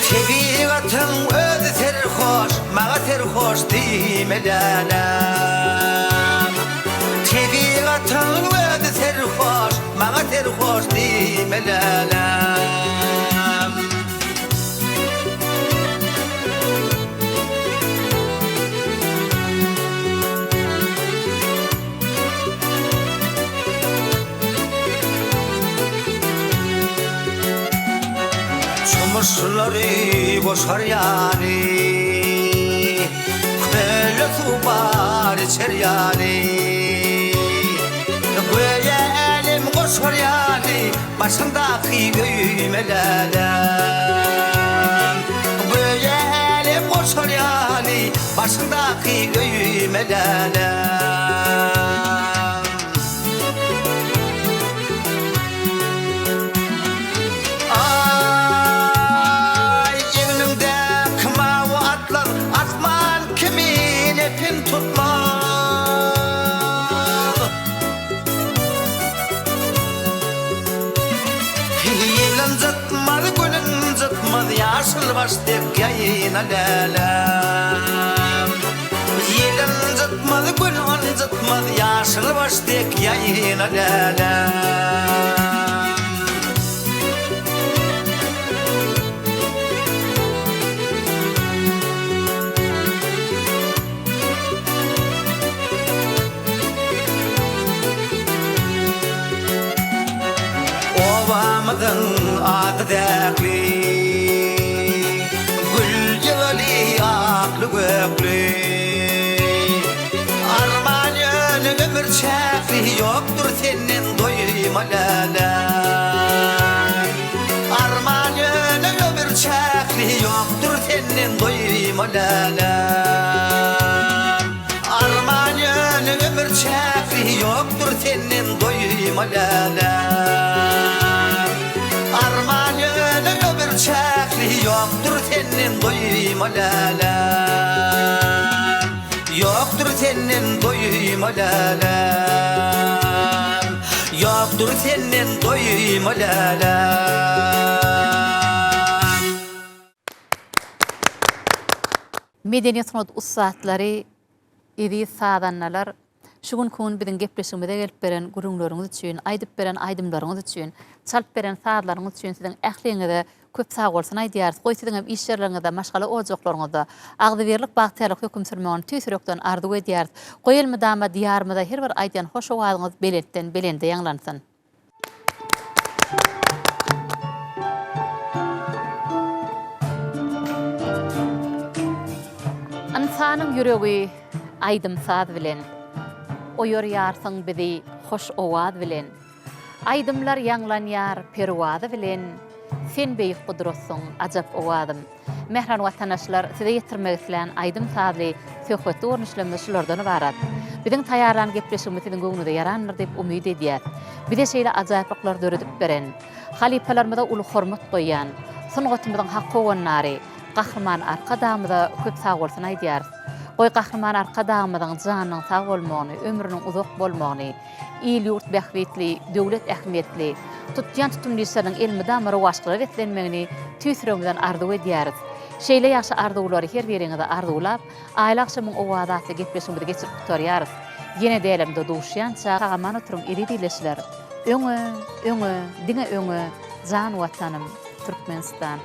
Tebigatyň özi serhoş, maňa serhoş diýme läläm. Tebigatyň özi serhoş, maňa serhoş diýme läläm. Çomuşlary goşar ýaly, Köle suw bar içer ýaly. Göýä älem goşar ýaly, Başyňdaky öýüme läläm. Göýä älem goşar ýaly, Başyňdaky öýüme läläm. Aý, egniňdäki mawy atlar Asman kimin epin tutmaz. Ýel ynjytmaz, gün ynjytmaz, Ýaşyl baş dek ýaýyna läläm. Ýel ynjytmaz, gün ynjytmaz, Ýaşyl baş dek ýaýyna läläm. Obamyzyň ady Zäkli, Gül ýylyly akly-gökli. Arman ýöne ömür çäkli, Ýokdur senden doýma läläm. Arman ýöne ömür çäkli, Ýokdur senden doýma läläm. Arman ýöne ömür çäkli Ýokdur senden doýma läläm. Arman ýöne ömür çäkli Ýokdur senden doýma läläm. doýma läläm Ýokdur senden doýma läläm. Medeniýet sungat ussatlary, eziz sazandalar, şu günki gün biziň gepleşigimize gelip beren gürrüňleriňiz üçin, aýdyp beren aýdymlaryňyz üçin, çalyp beren sazlaryňyz üçin siziň ähliňize köp sagbolsun aýdýarys. Goý siziň hem iş ýerleriňizde, maşgala ojaklaryňyzda agzybirlik, bagtyýarlyk höküm sürmegini tüýs ýürekden arzuw edýäris. Goý elmydama Diýarymyzda her bir aýdýan hoş owazyňyz belentden belende ýaňlansyn. Ynsanyň ýüregi aýdym-saz bilen, Oýarýarsyň bizi hoş owaz bilen. Aýdymlar ýaňlanýar perwazy bilen, Sen beýik gudratsyň, ajap owazym. Mähriban watandaşlar, size ýetirmek islän aýdym-sazly, söhbetli görnüşlerimiz şulardan ybarat. Biziň taýýarlan gepleşigimiz siziň göwnüňize ýarandyr diýip umyt edýäs. Bize şeýle ajaýyplyklary döredip beren, halypalarymyza uly hormat goýýan, sungatymyzyň hak howandary Gahryman Arkadagymyza köp sagbolsun aýdýarys. Goý, Gahryman Arkadagymyzyň janynyň sag bolmagyny, ömrüniň uzak bolmagyny, il-ýurt bähbitli, döwlet ähmiýetli, tutýan tutumly işleriniň elmydama rowaçlyga beslenmegini tüýs ýüregimizden arzuw edýäris. Şeýle ýagşy arzuwlary her biriňize arzuwlap, Aýly agşamyň owazy atly gepleşigimizi geçirip gutarýarys. Ýene dälemde duşýança sag-aman oturyň eziz ildeşler! Öňe, öňe, diňe öňe, jan Watanym, Türkmenistan!